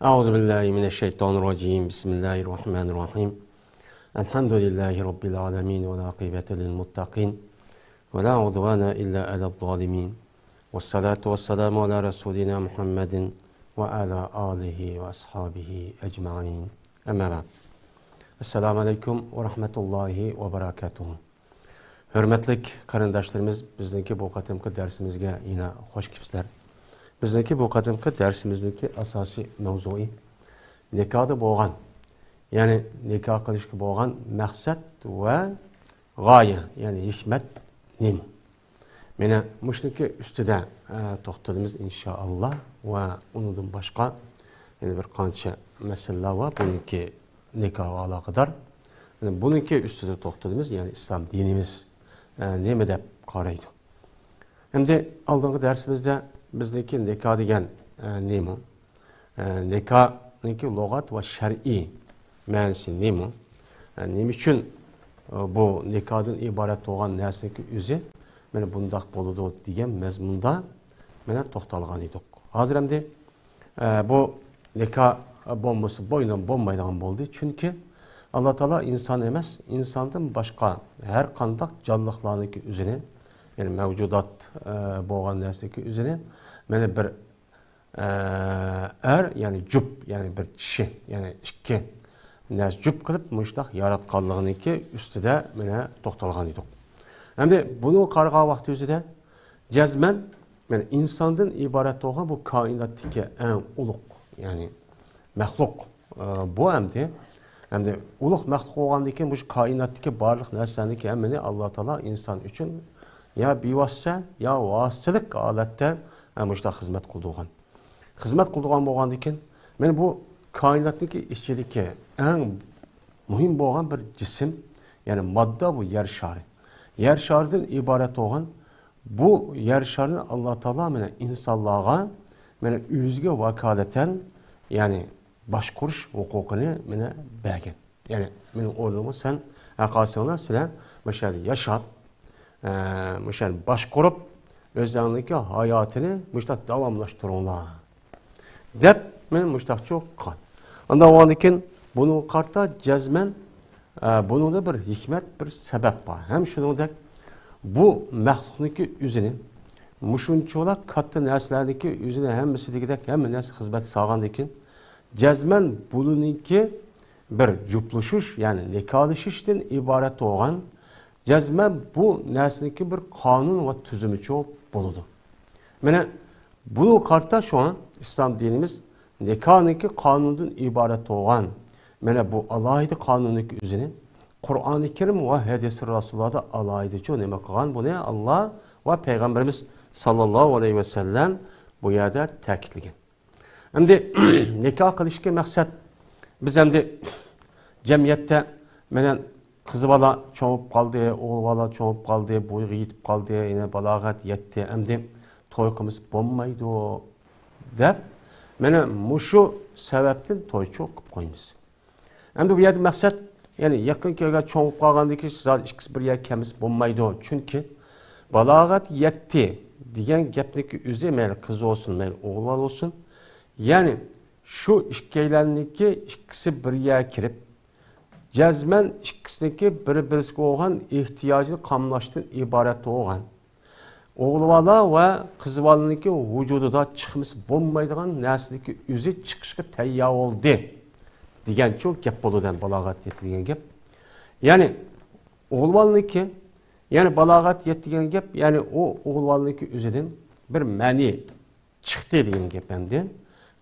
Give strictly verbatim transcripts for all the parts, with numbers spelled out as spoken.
أعوذ بالله من الشيطان الرجيم. بسم الله الرحمن الرحيم. الحمد لله رب العالمين، والعاقبة للمتقين، ولا عدوان إلا على الظالمين، والصلاة والسلام على رسولنا محمد وعلى آله وأصحابه أجمعين. أما بعد. السلام عليكم ورحمة الله وبركاته. ھۆرمەتلىك قېرىنداشلىرىمىز، بىزنىڭكى بۇ قېتىمقى دەرسىمىزگە يەنە خوش كېلىپسىلەر. بىزنىڭكى بۇ قېتىمقى دەرسىمىزنىڭكى ئاساسىي مەۋزۇيى نىكاھدا بولغان، يەنى نىكاھ قىلىشقا بولغان مەقسەت ۋە غايە، يەنى ھېكمەت نېمە؟ مانا مۇشۇنىڭكى ئۈستىدە، ئە، توختىلىمىز ئىنشائاللا. ۋە ئۇنىڭدىن باشقا يەنە بىر قانچە مەسىلىلەر بار بۇنىڭكى نىكاھقا ئالاقىدار. يەنە بۇنىڭكى ئۈستىدە توختىلىمىز، يەنى ئىسلام دىنىمىز، ئە، نېمە دەپ قارايدۇ؟ ئەمدى ئالدىنقى دەرسىمىزدە بىزنىڭكى نىكاھ دېگەن، ئە، نېمە؟ ئە، نىكاھنىڭكى لۇغەت ۋە شەرئىي مەنىسى نېمە؟ ئە، نېمە ئۈچۈن، ئە، بۇ نىكاھدىن ئىبارەت بولغان نەرسىنىڭكى ئۆزى مانا بۇنداق بولىدۇ دېگەن مەزمۇندا مانا توختالغان ئىدۇق. ھازىر ئەمدى، ئە، بۇ نىكاھ بولمىسا بوينۇم بولمايدىغان بولدى. چۈنكى ئاللا تائالا ئىنسان ئەمەس، ئىنساندىن باشقا ھەر قانداق جانلىقلارنىڭكى ئۆزىنى، يەنى مەۋجۇدات، ئە، بولغان نەرسىنىڭكى ئۆزىنى مانا بىر ئەر، يەنى جۈپ، يەنى بىر چىشى، يەنى ئىككى نەرسە جۈپ قىلىپ مۇشۇنداق ياراتقانلىقىنىڭكى ئۈستىدە مانا توختالغان ئىدۇق. ئەمدى بۇنى قارىغان ۋاقتىمىزدا جەزمەن مانا ئىنساندىن ئىبارەت بولغان بۇ كائىناتتىكى ئەڭ ئۇلۇغ، يەنى مەخلۇق، ئە، بۇ ئەمدى، ئەمدى ئۇلۇغ مەخلۇق بولغاندىن كېيىن مۇشۇ كائىناتتىكى بارلىق نەرسىلەرنىڭكى ھەممىنى ئاللا تائالا ئىنسان ئۈچۈن يا بىۋاسىتە، يا ۋاسىتىلىك ھالەتتە، ئە، مۇشۇنداق خىزمەت قىلدۇرغان. خىزمەت قىلىدىغان بولغاندىكىن، مانا بۇ كائىناتنىڭكى ئىچىدىكى ئەڭ مۇھىم بولغان بىر جىسىم، يەنى ماددا بۇ يەر شارى. يەر شارىدىن ئىبارەت بولغان بۇ يەر شارىنى ئاللا تائالا مانا ئىنسانلارغا مانا ئۆزىگە ۋاكالىتەن، يەنى باشقۇرۇش ھوقۇقىنى مانا بەرگەن. يەنى مېنىڭ ئورنۇمغا سەن ھەققاسىڭلار، سىلەر مۇشۇ يەردە ياشاپ، ئە، مۇشۇ يەرنى باشقۇرۇپ، ئۆزلەرنىڭكى ھاياتىنى مۇشۇنداق داۋاملاشتۇرۇڭلار، دەپ مېنى مۇشۇنداقچۇ قىلغان. ئاندىن بولغاندىن كېيىن بۇنىڭغا قارىتا جەزمەن، ئە، بۇنىڭدا بىر ھېكمەت، بىر سەۋەب بار. ھەم شۇنىڭدەك بۇ مەخلۇقنىڭكى ئۆزىنى، مۇشۇنچىۋالا كاتتا نەرسىلەرنىڭكى ئۆزىنى ھەممىسى دېگۈدەك ھەممە نەرسە خىزمەتكە سالغاندىن كېيىن، جەزمەن بۇنىڭكى بىر جۈپلىشىش، يەنى نىكاھلىشىشتىن ئىبارەت بولغان، جەزمەن بۇ نەرسىنىڭكى بىر قانۇن ۋە تۈزۈمىچۇ بولىدۇ. مانا بۇنىڭغا قارىتا شۇڭا ئىسلام دىنىمىز نىكاھنىڭكى قانۇندىن ئىبارەت بولغان، مانا بۇ ئالاھىدە قانۇننىڭكى ئۆزىنى قۇرئانى كەرىم ۋە ھەدىسى رەسۇلۇللادا ئالاھىدىچۇ نېمە قىلغان، بۇنى ئاللا ۋە پەيغەمبىرىمىز ساللاللاھۇ ئەلەيھى ۋەسەللەم بۇ يەردە تەكىتلىگەن. ئەمدى نىكاھ قىلىشتىكى مەقسەت، بىز ئەمدى جەمئىيەتتە مانا قىز بالا چوڭىيىپ قالدى، ئوغۇل بالا چوڭىيىپ قالدى، بويىغا يېتىپ قالدى، يەنە بالاغەت يەتتى، ئەمدى توي قىلمىسا بولمايدۇ دەپ، مانا مۇشۇ سەۋەبتىن تويچۇ قىلىپ قويىمىز. ئەمدى بۇ يەردە مەقسەت، يەنى يېقىن كەلگەن چوڭىيىپ قالغاندىن كېيىن زادى ئىككىسى بىر يەرگە كەلمىسە بولمايدۇ. چۈنكى بالاغەت يەتتى دېگەن گەپنىڭكى ئۆزى مەيلى قىز بولسۇن، مەيلى ئوغۇل بالا بولسۇن. يەنى شۇ ئىككىيلەننىڭكى ئىككىسى بىر يەرگە كىرىپ، جەزمەن ئىككىسىنىڭكى بىر-بىرسىگە بولغان ئېھتىياجىنى قاملاشتىن ئىبارەت بولغان ئوغۇل بالا ۋە قىز بالىنىڭكى ۋۇجۇدىدا چىقمىسا بولمايدىغان نەرسىنىڭكى ئۆزى چىقىشقا تەييار بولدى دېگەنچۇ گەپ بولىدۇ، بالاغەت يەتتى دېگەن گەپ. يەنى ئوغۇل بالىنىڭكى، يەنى بالاغەت يەتتى دېگەن گەپ، يەنى ئۇ ئوغۇل بالىنىڭكى ئۆزىدىن بىر مەنى چىقتى دېگەن گەپ ئەمدى.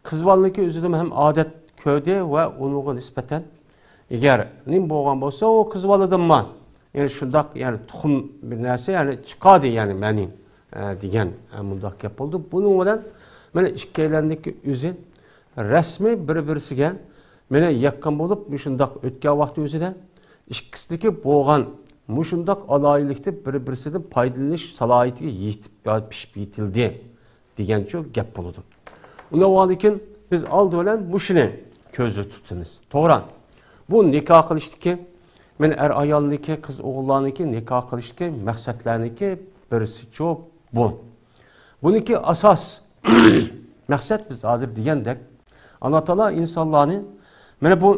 قىز بالىنىڭكى ئۆزىدىمۇ ھەم ئادەت كۆردى ۋە ئۇنىڭغا نىسبەتەن ئەگەر نېمە بولغان بولسا، ئۇ قىز بالىدىنمۇ، يەنى شۇنداق، يەنى تۇخۇم بىر نەرسە، يەنى چىقادى، يەنى مەنى، ئە، دېگەن، ئە، مۇنداق گەپ بولدى. بۇنىڭ بىلەن مانا ئىككىيلەننىڭكى ئۆزى رەسمىي بىر-بىرسىگە مانا يېقىن بولۇپ، مۇشۇنداق ئۆتكەن ۋاقتى ئۆزىدە ئىككىسىدىكى بولغان مۇشۇنداق ئالاھىدىلىكتە بىر-بىرسىدىن پايدىلىنىش سالاھىيىتىگە يېتىپ، پىشىپ يېتىلدى دېگەنچۇ گەپ بولىدۇ. ئۇنداق بولغاندىكىن بىز ئالدى بىلەن مۇشۇنى كۆزدە تۇتىمىز. توغرا. بۇ نىكاھ قىلىشتىكى، مانا ئەر ئايالنىڭكى، قىز ئوغۇللارنىڭكى نىكاھ قىلىشتىكى مەقسەتلەرنىڭكى بىرسىچۇ بۇ. بۇنىڭكى ئاساس مەقسەت بىز ھازىر دېگەندەك ئاللا تائالا ئىنسانلارنى مانا بۇ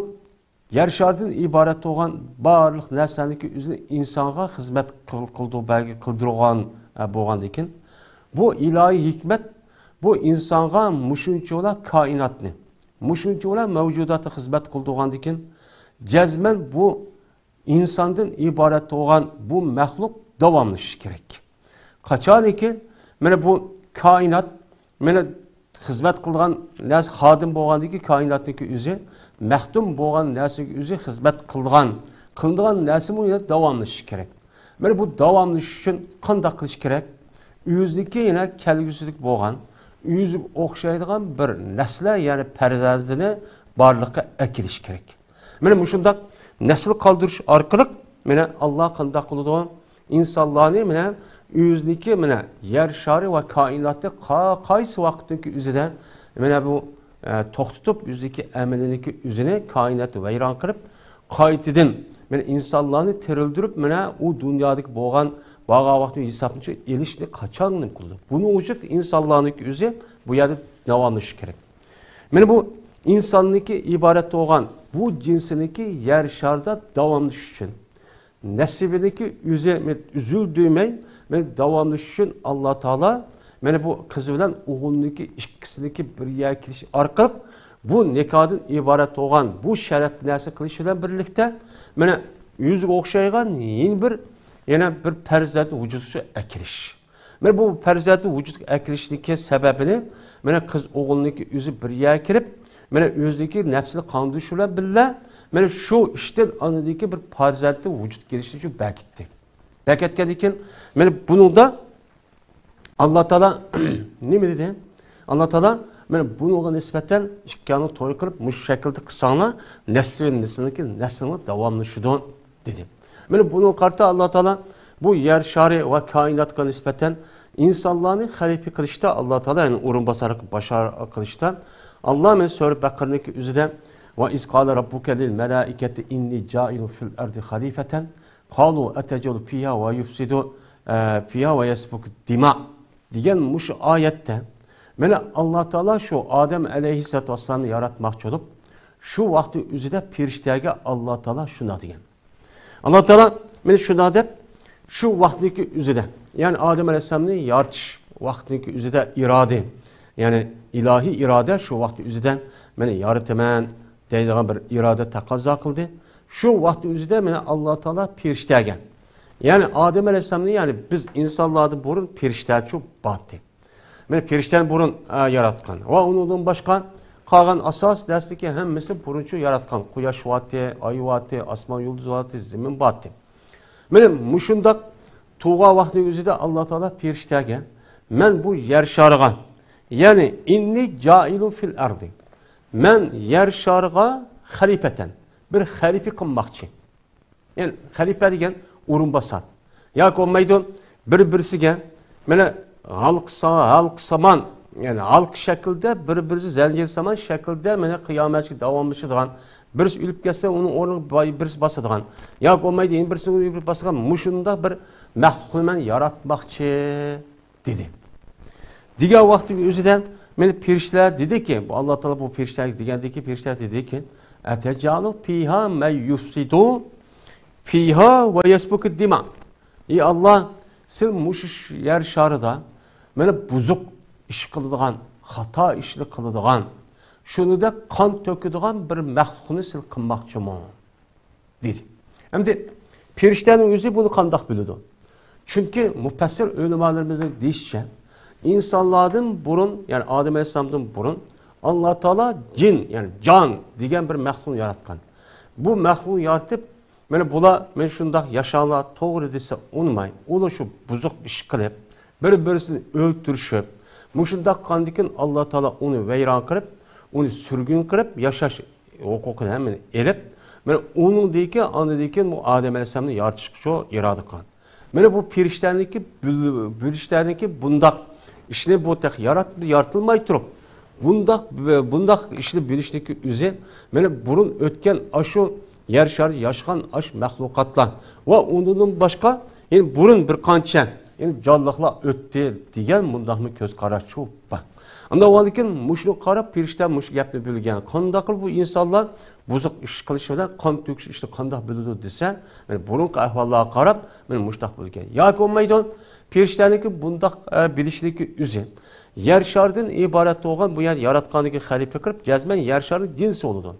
يەر شارىدىن ئىبارەت بولغان بارلىق نەرسىلەرنىڭكى ئۆزىنى ئىنسانغا خىزمەت قىل-، قىلدۇرۇپ بەرگە-، قىلدۇرغان، ئە، بولغاندىكىن، بۇ ئىلاھىي ھېكمەت بۇ ئىنسانغا مۇشۇنچىۋالا كائىناتنى، مۇشۇنچىۋالا مەۋجۇداتنى خىزمەت قىلدۇرغاندىكىن، جەزمەن بۇ ئىنساندىن ئىبارەت بولغان بۇ مەخلۇق داۋاملىشىشى كېرەك. قاچانكى مانا بۇ كائىنات، مانا خىزمەت قىلىدىغان نەرسە، خادىم بولغاندىكى كائىناتنىڭكى ئۆزى، مەخدۇم بولغان نەرسىنىڭكى ئۆزى خىزمەت قىلىدىغان، قىلىنىدىغان نەرسىمۇ يەنە داۋاملىشىشى كېرەك. مانا بۇ داۋاملىشىش ئۈچۈن قانداق قىلىش كېرەك؟ ئۆزىنىڭكى يەنە كەلگۈسىدىكى بولغان، ئۆزىگە ئوخشايدىغان بىر نەسلە، يەنى پەرزەنتىنى بارلىققا ئەكېلىش كېرەك. مانا مۇشۇنداق نەسىل قالدۇرۇش ئارقىلىق، مانا، ئاللا قانداق قىلىدۇ؟ ئىنسانلارنى، مانا، ئۆزىنىڭكى، مانا، يەر شارى ۋە كائىناتنى قا-، قايسى ۋاقىتنىڭكى ئۆزىدە، مانا، بۇ، ئە، توختىتىپ، ئۆزىنىڭكى ئەمىلىنىڭكى ئۆزىنى كائىناتنى ۋەيران قىلىپ، قايتىدىن، مانا، ئىنسانلارنى تىرىلدۈرۈپ، مانا، ئۇ دۇنيادىكى بولغان، بارغان ۋاقتىنى ھېسابنى ئېلىشنى قاچان نېمە قىلىدۇ؟ بۇنىڭ ئۈچۈن ئىنسانلارنىڭكى ئۆزى بۇ يەردە داۋاملىشىشى كېرەك. مانا بۇ ئىنساننىڭكى ئىبارەت بولغان بۇ جىنسىنىڭكى يەر شارىدا داۋاملىشىش ئۈچۈن، نەسلىنىڭكى ئۆزى ئۈزۈلدۈرمەي، مانا داۋاملىشىش ئۈچۈن ئاللا تائالا مانا بۇ قىز بىلەن ئوغۇلنىڭكى ئىككىسىنىڭكى بىر يەرگە كېلىش ئارقىلىق بۇ نىكاھدىن ئىبارەت بولغان بۇ شەرەپلىك نەرسە قىلىش بىلەن بىرلىكتە، مانا ئۆزىگە ئوخشايدىغان يەنە بىر، يەنە بىر پەرزەنتنى ۋۇجۇدقا ئەكېلىش. مانا بۇ پەرزەنتنى ۋۇجۇدقا ئەكېلىشنىڭكى سەۋەبىنى، مانا قىز ئوغۇلنىڭكى ئۆزى بىر يەرگە كىرىپ، مانا ئۆزىنىڭكى نەپسىنى قاندۇرۇشى بىلەن بىللە، مانا شۇ ئىشتىن ئاندىكى بىر پەرزەنتنى ۋۇجۇدقا كېلىشى ئۈچۈن بەكىتتى. بەكەتكەندىن كېيىن، مانا بۇنىڭدا ئاللا تائالا نېمە دېدى؟ ئاللا تائالا مانا بۇنىڭغا نىسبەتەن ئىككىڭلار توي قىلىپ، مۇشۇ شەكىلدە قىلساڭلار، نەسلى نەسلىنىڭكى نەسلىڭلار داۋاملىشىدۇ، دېدى. مانا بۇنىڭغا قارىتا ئاللا تائالا بۇ يەر شارى ۋە كائىناتقا نىسبەتەن ئىنسانلارنى خەلىپە قىلىشتا، ئاللا تائالا، يەنى ئورۇنباسار، باشار قىلىشتا، ئاللا مانا سۈرە بەقىرىنىڭكى ئۆزىدە، «ۋە ئىز قالە رەببۇكە لىل مەلائىكەتى ئىننى جائىلۇن فىل ئەردى خەلىپەتەن قالۇ ئەتەجئەلۇ فىھا ۋە يۇفسىدۇ، ئە، فىھا ۋە يەسفۇكۇ دىما» دېگەن مۇشۇ ئايەتتە، مانا ئاللا تائالا شۇ ئادەم ئەلەيھىسسالاتۇ ۋەسسالامنى ياراتماقچى بولۇپ، شۇ ۋاقىتنىڭ ئۆزىدە پېرىشتەگە ئاللا تائالا شۇنداق دېگەن. ئاللا تائالا مانا شۇنداق دەپ، شۇ ۋاقىتنىڭكى ئۆزىدە، يەنى ئادەم ئەلەيھىسسالامنى يارىتىش ۋاقتىنىڭكى ئۆزىدە ئىرادە، يەنى ئىلاھىي ئىرادە شۇ ۋاقىتنىڭ ئۆزىدە مانا يارىتىمەن دەيدىغان بىر ئىرادە تەقەززا قىلدى. شۇ ۋاقىتنىڭ ئۆزىدە مانا ئاللا تائالا پېرىشتەگە، يەنى ئادەم ئەلەيھىسسالامنى، يەنى بىز ئىنسانلاردىن بۇرۇن پېرىشتەچۇ بارتى. مانا پېرىشتەنى بۇرۇن، ئە، ياراتقان. ۋە ئۇنىڭدىن باشقا قالغان ئاساس نەرسىلىكى ھەممىسى بۇرۇنچۇ ياراتقان. قۇياش بارتى، ئاي بارتى، ئاسمان يۇلدۇز بارتى، زېمىن بارتى. مانا مۇشۇنداق تۇغا ۋاقتى ئۆزىدە ئاللا تائالا پېرىشتەگە، مەن بۇ يەر شارىغا، يەنى ئىننى جائىلۇن فىل ئەردى، مەن يەر شارىغا خەلىپەتەن، بىر خەلىپە قىلماقچى. يەنى خەلىپە دېگەن ئورۇنباسار. ياكى بولمايدۇ، بىر-بىرسىگە مانا ھالقا سا-، ھالقا سامان، يەنى ھالقا شەكلىدە، بىر-بىرسى زەنجىر سامان شەكلىدە مانا قىيامەتكە داۋاملىشىدىغان، بىرسى ئۆلۈپ كەتسە، ئۇنىڭ ئورنىغا باي-، بىرسى باسىدىغان، ياكى بولمايدۇ، يەنە بىرسى ئۆلۈپ باسىدىغان، مۇشۇنداق بىر مەخلۇقنى مەن ياراتماقچى. دېدى. دېگەن ۋاقىتنىڭ ئۆزىدە مانا پېرىشتىلەر دېدىكى، بۇ ئاللا تائالا بۇ پېرىشتىلەرگە دېگەندىكى، پېرىشتىلەر دېدىكى، «ئەتەجئەلۇ فىھا مەن يۇفسىدۇ فىھا ۋە يەسفۇكۇ دىما.» ئى ئاللا، سەن مۇشۇ يەر شارىدا مانا بۇزۇق ئىش قىلىدىغان، خاتا ئىشنى قىلىدىغان، شۇنىڭدەك قان تۆكىدىغان بىر مەخلۇقنى سەن قىلماقچىمۇ؟ دېدى. ئەمدى پېرىشتەنىڭ ئۆزى بۇنى قانداق بىلىدۇ؟ چۈنكى مۇپەسسىر ئۆلىمالىرىمىزنىڭ دېيىشىچە، ئىنسانلاردىن بۇرۇن، يەنى ئادەم ئەلەيھىسسالامدىن بۇرۇن ئاللا تائالا جىن، يەنى جان دېگەن بىر مەخلۇقنى ياراتقان. بۇ مەخلۇقنى يارىتىپ، مانا بۇلار مانا شۇنداق ياشاڭلار توغرا دېسە ئۇنىماي، ئۇلار شۇ بۇزۇق ئىش قىلىپ، بىر-بىرسىنى ئۆلتۈرۈشۈپ، مۇشۇنداق قىلغاندىكىن ئاللا تائالا ئۇنى ۋەيران قىلىپ، ئۇنى سۈرگۈن قىلىپ، ياشاش ھوقۇقىنى ھەممىنى ئېلىپ، مانا ئۇنىڭدىن كېيىن، ئاندىن كېيىن بۇ ئادەم ئەلەيھىسسالامنى يارىتىشقا شۇ ئىرادە قىلغان. مانا بۇ پېرىشتەنىڭكى بىل-، بىلىشتەنىڭكى بۇنداق ئىشنى بۇ تېخى يارات-، يارىتىلماي تۇرۇپ، بۇنداق، بۇنداق ئىشنى بىلىشنىڭكى ئۆزى، مانا بۇرۇن ئۆتكەن ئاشۇ يەر شارىدا ياشىغان ئاش مەخلۇقاتلار ۋە ئۇنىڭدىن باشقا، يەنە بۇرۇن بىر قانچە يەنى جانلىقلار ئۆتتى دېگەن مۇنداقمۇ كۆز قاراشچۇ بار. ئاندىن ئۇنىڭدىن كېيىن مۇشۇنى قاراپ پەرىشتە مۇشۇ گەپنى بۆلگەن. قانداق قىلىپ بۇ ئىنسانلار بۇزۇق ئىش قىلىش بىلەن قان تۆكۈش ئىشنى قانداق بىلىدۇ دېسە، مانا بۇرۇنقى ئەھۋاللارغا قاراپ مانا مۇشۇنداق بىلگەن. ياكى بولمايدۇ، پەرىشتەنىڭكى بۇنداق، ئە، بىلىشلىكى ئۆزى. يەر شارىدىن ئىبارەت بولغان بۇ يەر ياراتقاندىكى خەلىپە كىرىپ، جەزمەن يەر شارىنىڭ جىنسى بولىدۇ.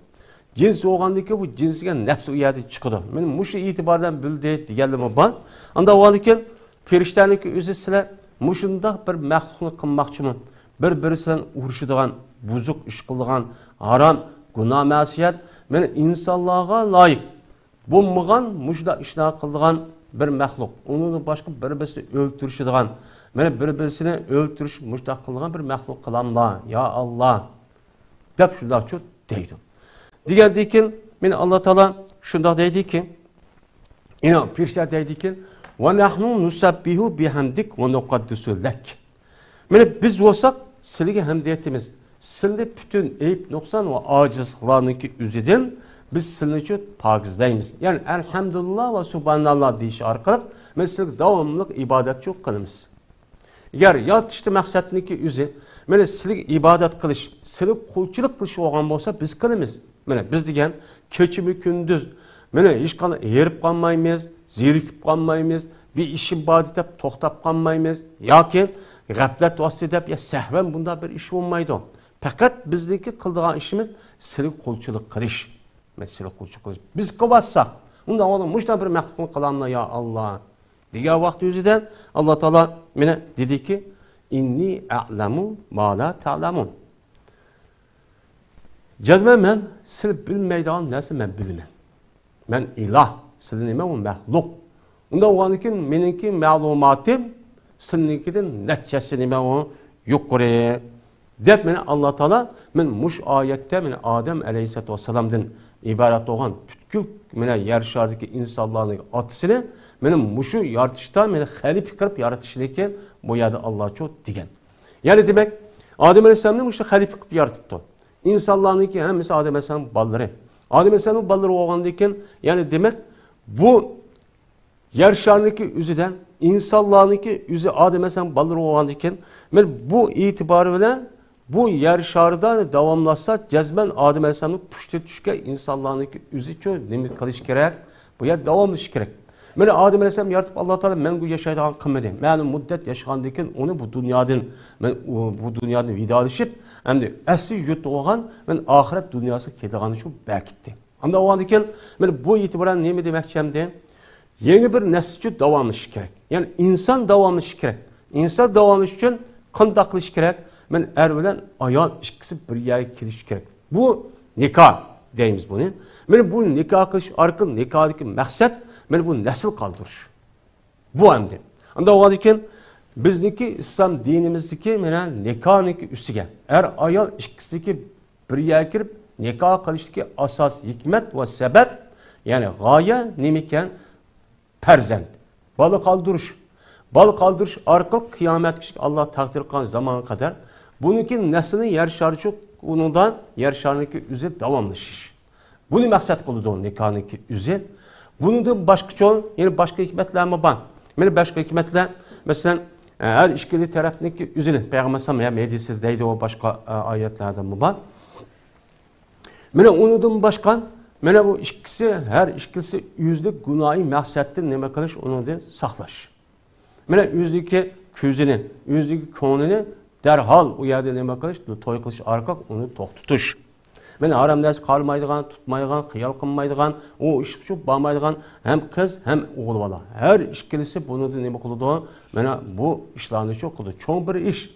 جىنسى بولغاندىن كېيىن بۇ جىنسىگە نەپس ئۇ يەردىن چىقىدۇ. مانا مۇشۇ ئېتىبار بىلەن بىلدى دېگەنلىرىمۇ بار. ئاندىن ئۇنىڭدىن كېيىن پەرىشتەنىڭكى ئۆزى سىلەر مۇشۇنداق بىر مەخلۇقنى قىلماقچىمۇ؟ بىر-بىرسى بىلەن ئۇرۇشىدىغان، بۇزۇق ئىش قىلىدىغان، ھارام، گۇناھ، مەسىيەت، مانا ئىنسانلارغا لايىق بولمىغان مۇشۇنداق ئىشلار قىلىدىغان بىر مەخلۇق. ئۇنىڭدىن باشقا بىر-بىرسىنى ئۆلتۈرۈشىدىغان، مانا بىر-بىرسىنى ئۆلتۈرۈش مۇشۇنداق قىلىدىغان بىر مەخلۇق قىلاملا، يا ئاللا؟ دەپ شۇنداقچۇ دەيدۇ. دېگەندىن كېيىن مانا ئاللا تائالا شۇنداق دەيدىكى، ئىناڭ پەرىشتە دەيدىكى، ۋە نەھنۇ نۇسەببىھۇ بىھەمدىك ۋە نۇقەددىسۇ لەك. مانا بىز بولساق سىلىگە ھەمد ئېيتىمىز. سىلنى پۈتۈن ئەيىب، نۇقسان ۋە ئاجىزلىقلارنىڭكى ئۆزىدىن بىز سىلنىچۇ پاكىزلەيمىز. يەنى ئەلھەمدۇلىللا ۋە سۇبھاناللا دېيىش ئارقىلىق بىز سىلگە داۋاملىق ئىبادەتچۇ قىلىمىز. ئەگەر يارىتىشتا مەقسەتنىڭكى ئۆزى، مانا سىلىگە ئىبادەت قىلىش، سىلىگە قۇلچىلىق قىلىش بولغان بولسا، بىز قىلىمىز. مانا بىز دېگەن كېچىمۇ كۈندۈز، مانا ھېچقانداق ھېرىپ قالمايمىز، زېرىكىپ قالمايمىز، بىر ئىشىم بار دەپ توختاپ قالمايمىز، ياكى غەپلەت ۋاسىتە دەپ، يا سەھۋەن بۇنداق بىر ئىش بولمايدۇ. پەقەت بىزنىڭكى قىلىدىغان ئىشىمىز سىلىگە قۇلچىلىق قىلىش. مانا سىلىگە قۇلچىلىق قىلىش. بىز قىلىۋاتساق، ئۇنداق بولغاندا مۇشۇنداق بىر مەخلۇقنى قىلاملا، يا ئاللا؟ دېگەن ۋاقىت ئۆزىدە ئاللا تائالا مانا دېدىكى، ئىننى ئەلەمۇ ما لا تەلەمۇن. جەزمەن مەن سىلى بىلمەيدىغان نەرسە مەن بىلىمەن. مەن ئىلاھ، سىلى نېمە؟ ئۇ مەخلۇق. ئۇنداق بولغاندىكىن مېنىڭكى مەلۇماتىم سىلىنىڭكىدىن نەچچە ھەسسە نېمە ئۇ يۇقىرى. دەپ مانا ئاللا تائالا مانا مۇشۇ ئايەتتە مانا ئادەم ئەلەيھىسسالاتۇ ۋەسسالامدىن ئىبارەت بولغان پۈتكۈل مانا يەر شارىدىكى ئىنسانلارنىڭ ئاتىسىنى مانا مۇشۇ يارىتىشتا مانا خەلىپە قىلىپ يارىتىشلىكى بۇ يەردە ئاللاچۇ دېگەن. يەنى دېمەك، ئادەم ئەلەيھىسسالامنى مۇشۇ خەلىپە قىلىپ يارىتىپتۇ. ئىنسانلارنىڭكى ھەممىسى ئادەم ئەلەيھىسسالامنىڭ بالىلىرى. ئادەم ئەلەيھىسسالامنىڭ بالىلىرى بولغاندىن كېيىن، يەنى دېمەك، بۇ يەر شارىنىڭكى ئۆزىدە، ئىنسانلارنىڭكى ئۆزى ئادەم ئەلەيھىسسالام بالىلىرى بولغاندىكىن، مانا بۇ ئېتىبارى بىلەن بۇ يەر شارىدا داۋاملاشسا، جەزمەن ئادەم ئەلەيھىسسالامنىڭ پۇشتى چۈشكەن ئىنسانلارنىڭكى ئۆزىچۇ نېمە قىلىش كېرەك؟ بۇ يەر داۋاملىشىش كېرەك. مانا ئادەم ئەلەيھىسسالام يارىتىپ، ئاللا تائالا مەڭگۈ ياشايدىغان قىلمىدى. مەلۇم مۇددەت ياشىغاندىن كېيىن ئۇنى بۇ دۇنيادىن، مانا ئۇ بۇ دۇنيادىن ۋىدالىشىپ، ئەمدى ئەسلى يۇرتى بولغان مانا ئاخىرەت دۇنياسىغا كېتىدىغاننى شۇ بەكىتتى. ئاندىن ئۇنىڭدىن كېيىن مانا بۇ ئېتىبارەن نېمە دېمەكچى ئەمدى؟ يېڭى بىر نەسىلچۇ داۋاملىشىش كېرەك. يەنى ئىنسان داۋاملىشىش كېرەك. ئىنسان داۋاملىشىش ئۈچۈن قانداق قىلىش كېرەك؟ مانا ئەر بىلەن ئايال ئىككىسى بىر يەرگە كېلىشى كېرەك. بۇ نىكاھ دەيمىز بۇنى. مانا بۇ نىكاھ قىلىش ئارقىلىق نىكاھدىكى مەقسەت مانا بۇ نەسىل قالدۇرۇش. بۇ ئەمدى. ئاندىن ئۇنىڭدىن كېيىن بىزنىڭكى ئىسلام دىنىمىزدىكى مانا نىكاھنىڭكى ئۈستىگە ئەر ئايال ئىككىسىدىكى بىر يەرگە كىرىپ نىكاھ قىلىشتىكى ئاساس ھېكمەت ۋە سەۋەب، يەنى غايە نېمىكەن؟ پەرزەنت، بالا قالدۇرۇش. بالا قالدۇرۇش ئارقىلىق قىيامەتكىچە ئاللا تەقدىر قىلغان زامانغا قەدەر بۇنىڭكى نەسلىنى يەر شارىچۇ ئۇنىڭدا يەر شارىنىڭكى ئۆزى داۋاملىشىش. بۇنى مەقسەت قىلىدۇ نىكاھنىڭكى ئۆزى. بۇنىڭدىن باشقىچۇ يەنە باشقا ھېكمەتلەرمۇ بار. مانا باشقا ھېكمەتلەر، مەسىلەن، ھەر ئىككىلى تەرەپنىڭكى ئۆزىنى پەيغەمبەر ئەلەيھىسسالام ھەم ھەدىسىدە دەيدۇ، باشقا، ئە، ئايەتلەردىمۇ بار. مانا ئۇنىڭدىن باشقا، مانا بۇ ئىككىسى، ھەر ئىككىلىسى ئۆزلۈك گۇناھى مەقسەتتىن نېمە قىلىش، ئۇنىڭدىن ساقلاش. مانا ئۆزلۈكى كۆزىنى، ئۆزلۈكى كۆڭلىنى دەرھال ئۇ يەردە نېمە قىلىش، توي قىلىش ئارقىلىق ئۇنى توختىتىش. مانا ھارام نەرسە قارىمايدىغان، تۇتمايدىغان، خىيال قىلمايدىغان، ئۇ ئىشقا چۈشۈپ بارمايدىغان ھەم قىز، ھەم ئوغۇل بالا. ھەر ئىككىلىسى بۇنىڭدىن نېمە قىلىدۇ؟ مانا بۇ ئىشلارنى شۇ قىلىدۇ. چوڭ بىر ئىش.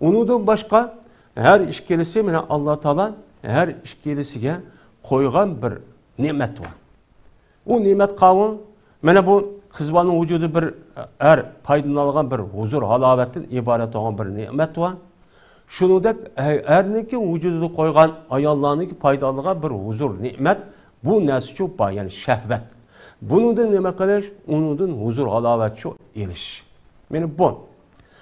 ئۇنىڭدىن باشقا، ھەر ئىككىلىسى، مانا، ئاللا تائالا ھەر ئىككىلىسىگە قويغان بىر نېمەت بار. ئۇ نېمەت قاۋۇل، مانا، بۇ قىز بالىنىڭ ۋۇجۇدى بىر ئەر پايدىلىنىدىغان بىر ھۇزۇر، ھالاۋەتتىن ئىبارەت بولغان بىر نېمەت بار. شۇنىڭدەك ئەرنىڭكى ۋۇجۇدىدا قويغان ئاياللارنىڭكى پايدىلىنىدىغان بىر ھۇزۇر، نېمەت، بۇ نەرسىچۇ بار، يەنى شەھۋەت. بۇنىڭدىن نېمە قىلىش؟ ئۇنىڭدىن ھۇزۇر، ھالاۋەتچۇ ئېلىش. مانا بۇ.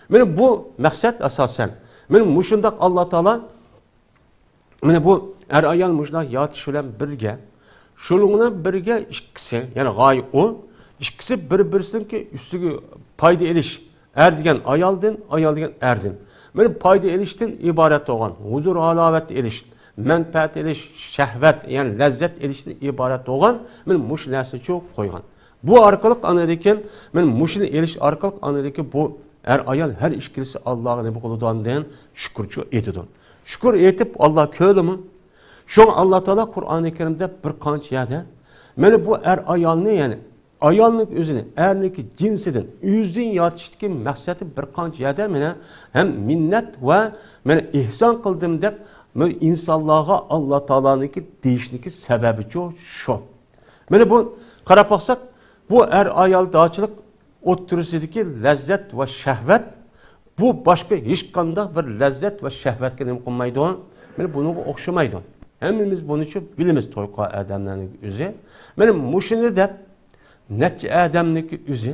مانا بۇ مەقسەت ئاساسەن. مانا مۇشۇنداق ئاللا تائالا مانا بۇ ئەر-ئايال مۇشۇنداق يارىتىش بىلەن بىرگە، شۇنىڭ بىلەن بىرگە ئىككىسى، يەنى غايە ئۇ، ئىككىسى بىر-بىرسىنىڭكى ئۈستىگە پايدا ئېلىش، ئەر دېگەن ئايالدىن، ئايال دېگەن ئەردىن. مانا پايدا ئېلىشتىن ئىبارەت بولغان، ھۇزۇر ھالاۋەت ئېلىش، مەنپەئەت ئېلىش، شەھۋەت، يەنى لەززەت ئېلىشتىن ئىبارەت بولغان مانا مۇشۇ نەرسىنىچۇ قويغان. بۇ ئارقىلىق ئاندىن كېيىن، مانا مۇشۇنى ئېلىش ئارقىلىق ئاندىن كېيىن بۇ ئەر ئايال ھەر ئىككىلىسى ئاللاغا نېمە قىلىدۇ؟ ئاندىن شۈكۈرچۇ ئېيتىدۇ. شۈكۈر ئېيتىپ، ئاللا كۆردىمۇ؟ شۇڭا ئاللا تائالا قۇرئانى كەرىمدە بىر قانچە يەردە مانا بۇ ئەر ئايالنى، يەنى ئايالنىڭ ئۆزىنى ئەرنىڭكى جىنسىدىن ئۆزىنى يارىتىشتىكى مەقسەتى بىر قانچە يەردە مانا ھەم مىننەت ۋە مانا ئېھسان قىلدىم دەپ مانا ئىنسانلارغا ئاللا تائالانىڭكى دېيىشنىكى سەۋەبىچۇ شۇ. مانا بۇ قاراپ باقساق، بۇ ئەر ئايالدارچىلىق ئوتتۇرىسىدىكى لەززەت ۋە شەھۋەت، بۇ باشقا ھېچقانداق بىر لەززەت ۋە شەھۋەتكە نېمە قىلمايدۇ؟ مانا بۇنىڭغا ئوخشىمايدۇ. ھەممىمىز بۇنىچۇ بىلىمىز، توي قىلغان ئادەملەرنىڭ ئۆزى. مانا مۇشۇنى دەپ، نەچچە ئادەمنىڭكى ئۆزى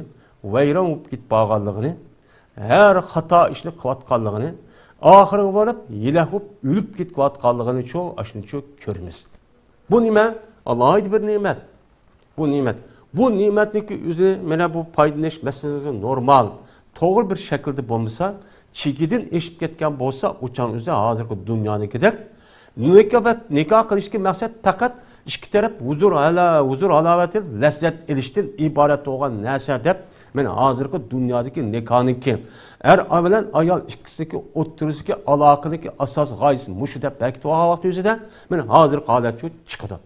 ۋەيران بولۇپ كېتىپ بارغانلىقىنى، ھەر خاتا ئىشنى قىلىۋاتقانلىقىنى، ئاخىرىغا بارىپ ھېلاك بولۇپ ئۆلۈپ كېتىۋاتقانلىقىنىچۇ، ئاشۇنىچۇ كۆرىمىز. بۇ نېمە؟ ئالاھىدە بىر نېمەت. بۇ نېمەت. بۇ نېمەتنىڭكى ئۆزى مانا بۇ پايدىلىنىش مەسىلىسى نورمال، توغرا بىر شەكىلدە بولمىسا، چېكىدىن ئېشىپ كەتكەن بولسا، ئۇ چاغنىڭ ئۆزى ھازىرقى دۇنيانىڭكىدەك نىكاھ، نىكاھ قىلىشتىكى مەقسەت پەقەت ئىككى تەرەپ ھۇزۇر ھالا-، ھۇزۇر ھالاۋەتى، لەززەت ئېلىشتىن ئىبارەت بولغان نەرسە دەپ، مانا ھازىرقى دۇنيادىكى نىكاھنىڭكى، ئەر بىلەن ئايال ئىككىسىنىڭكى ئوتتۇرىسىدىكى ئالاقىنىڭكى ئاساسىي غايىسى مۇشۇ دەپ بەكىتىۋالغان ۋاقتى ئۆزىدە، مانا ھازىرقى ھالەت شۇ چىقىدۇ.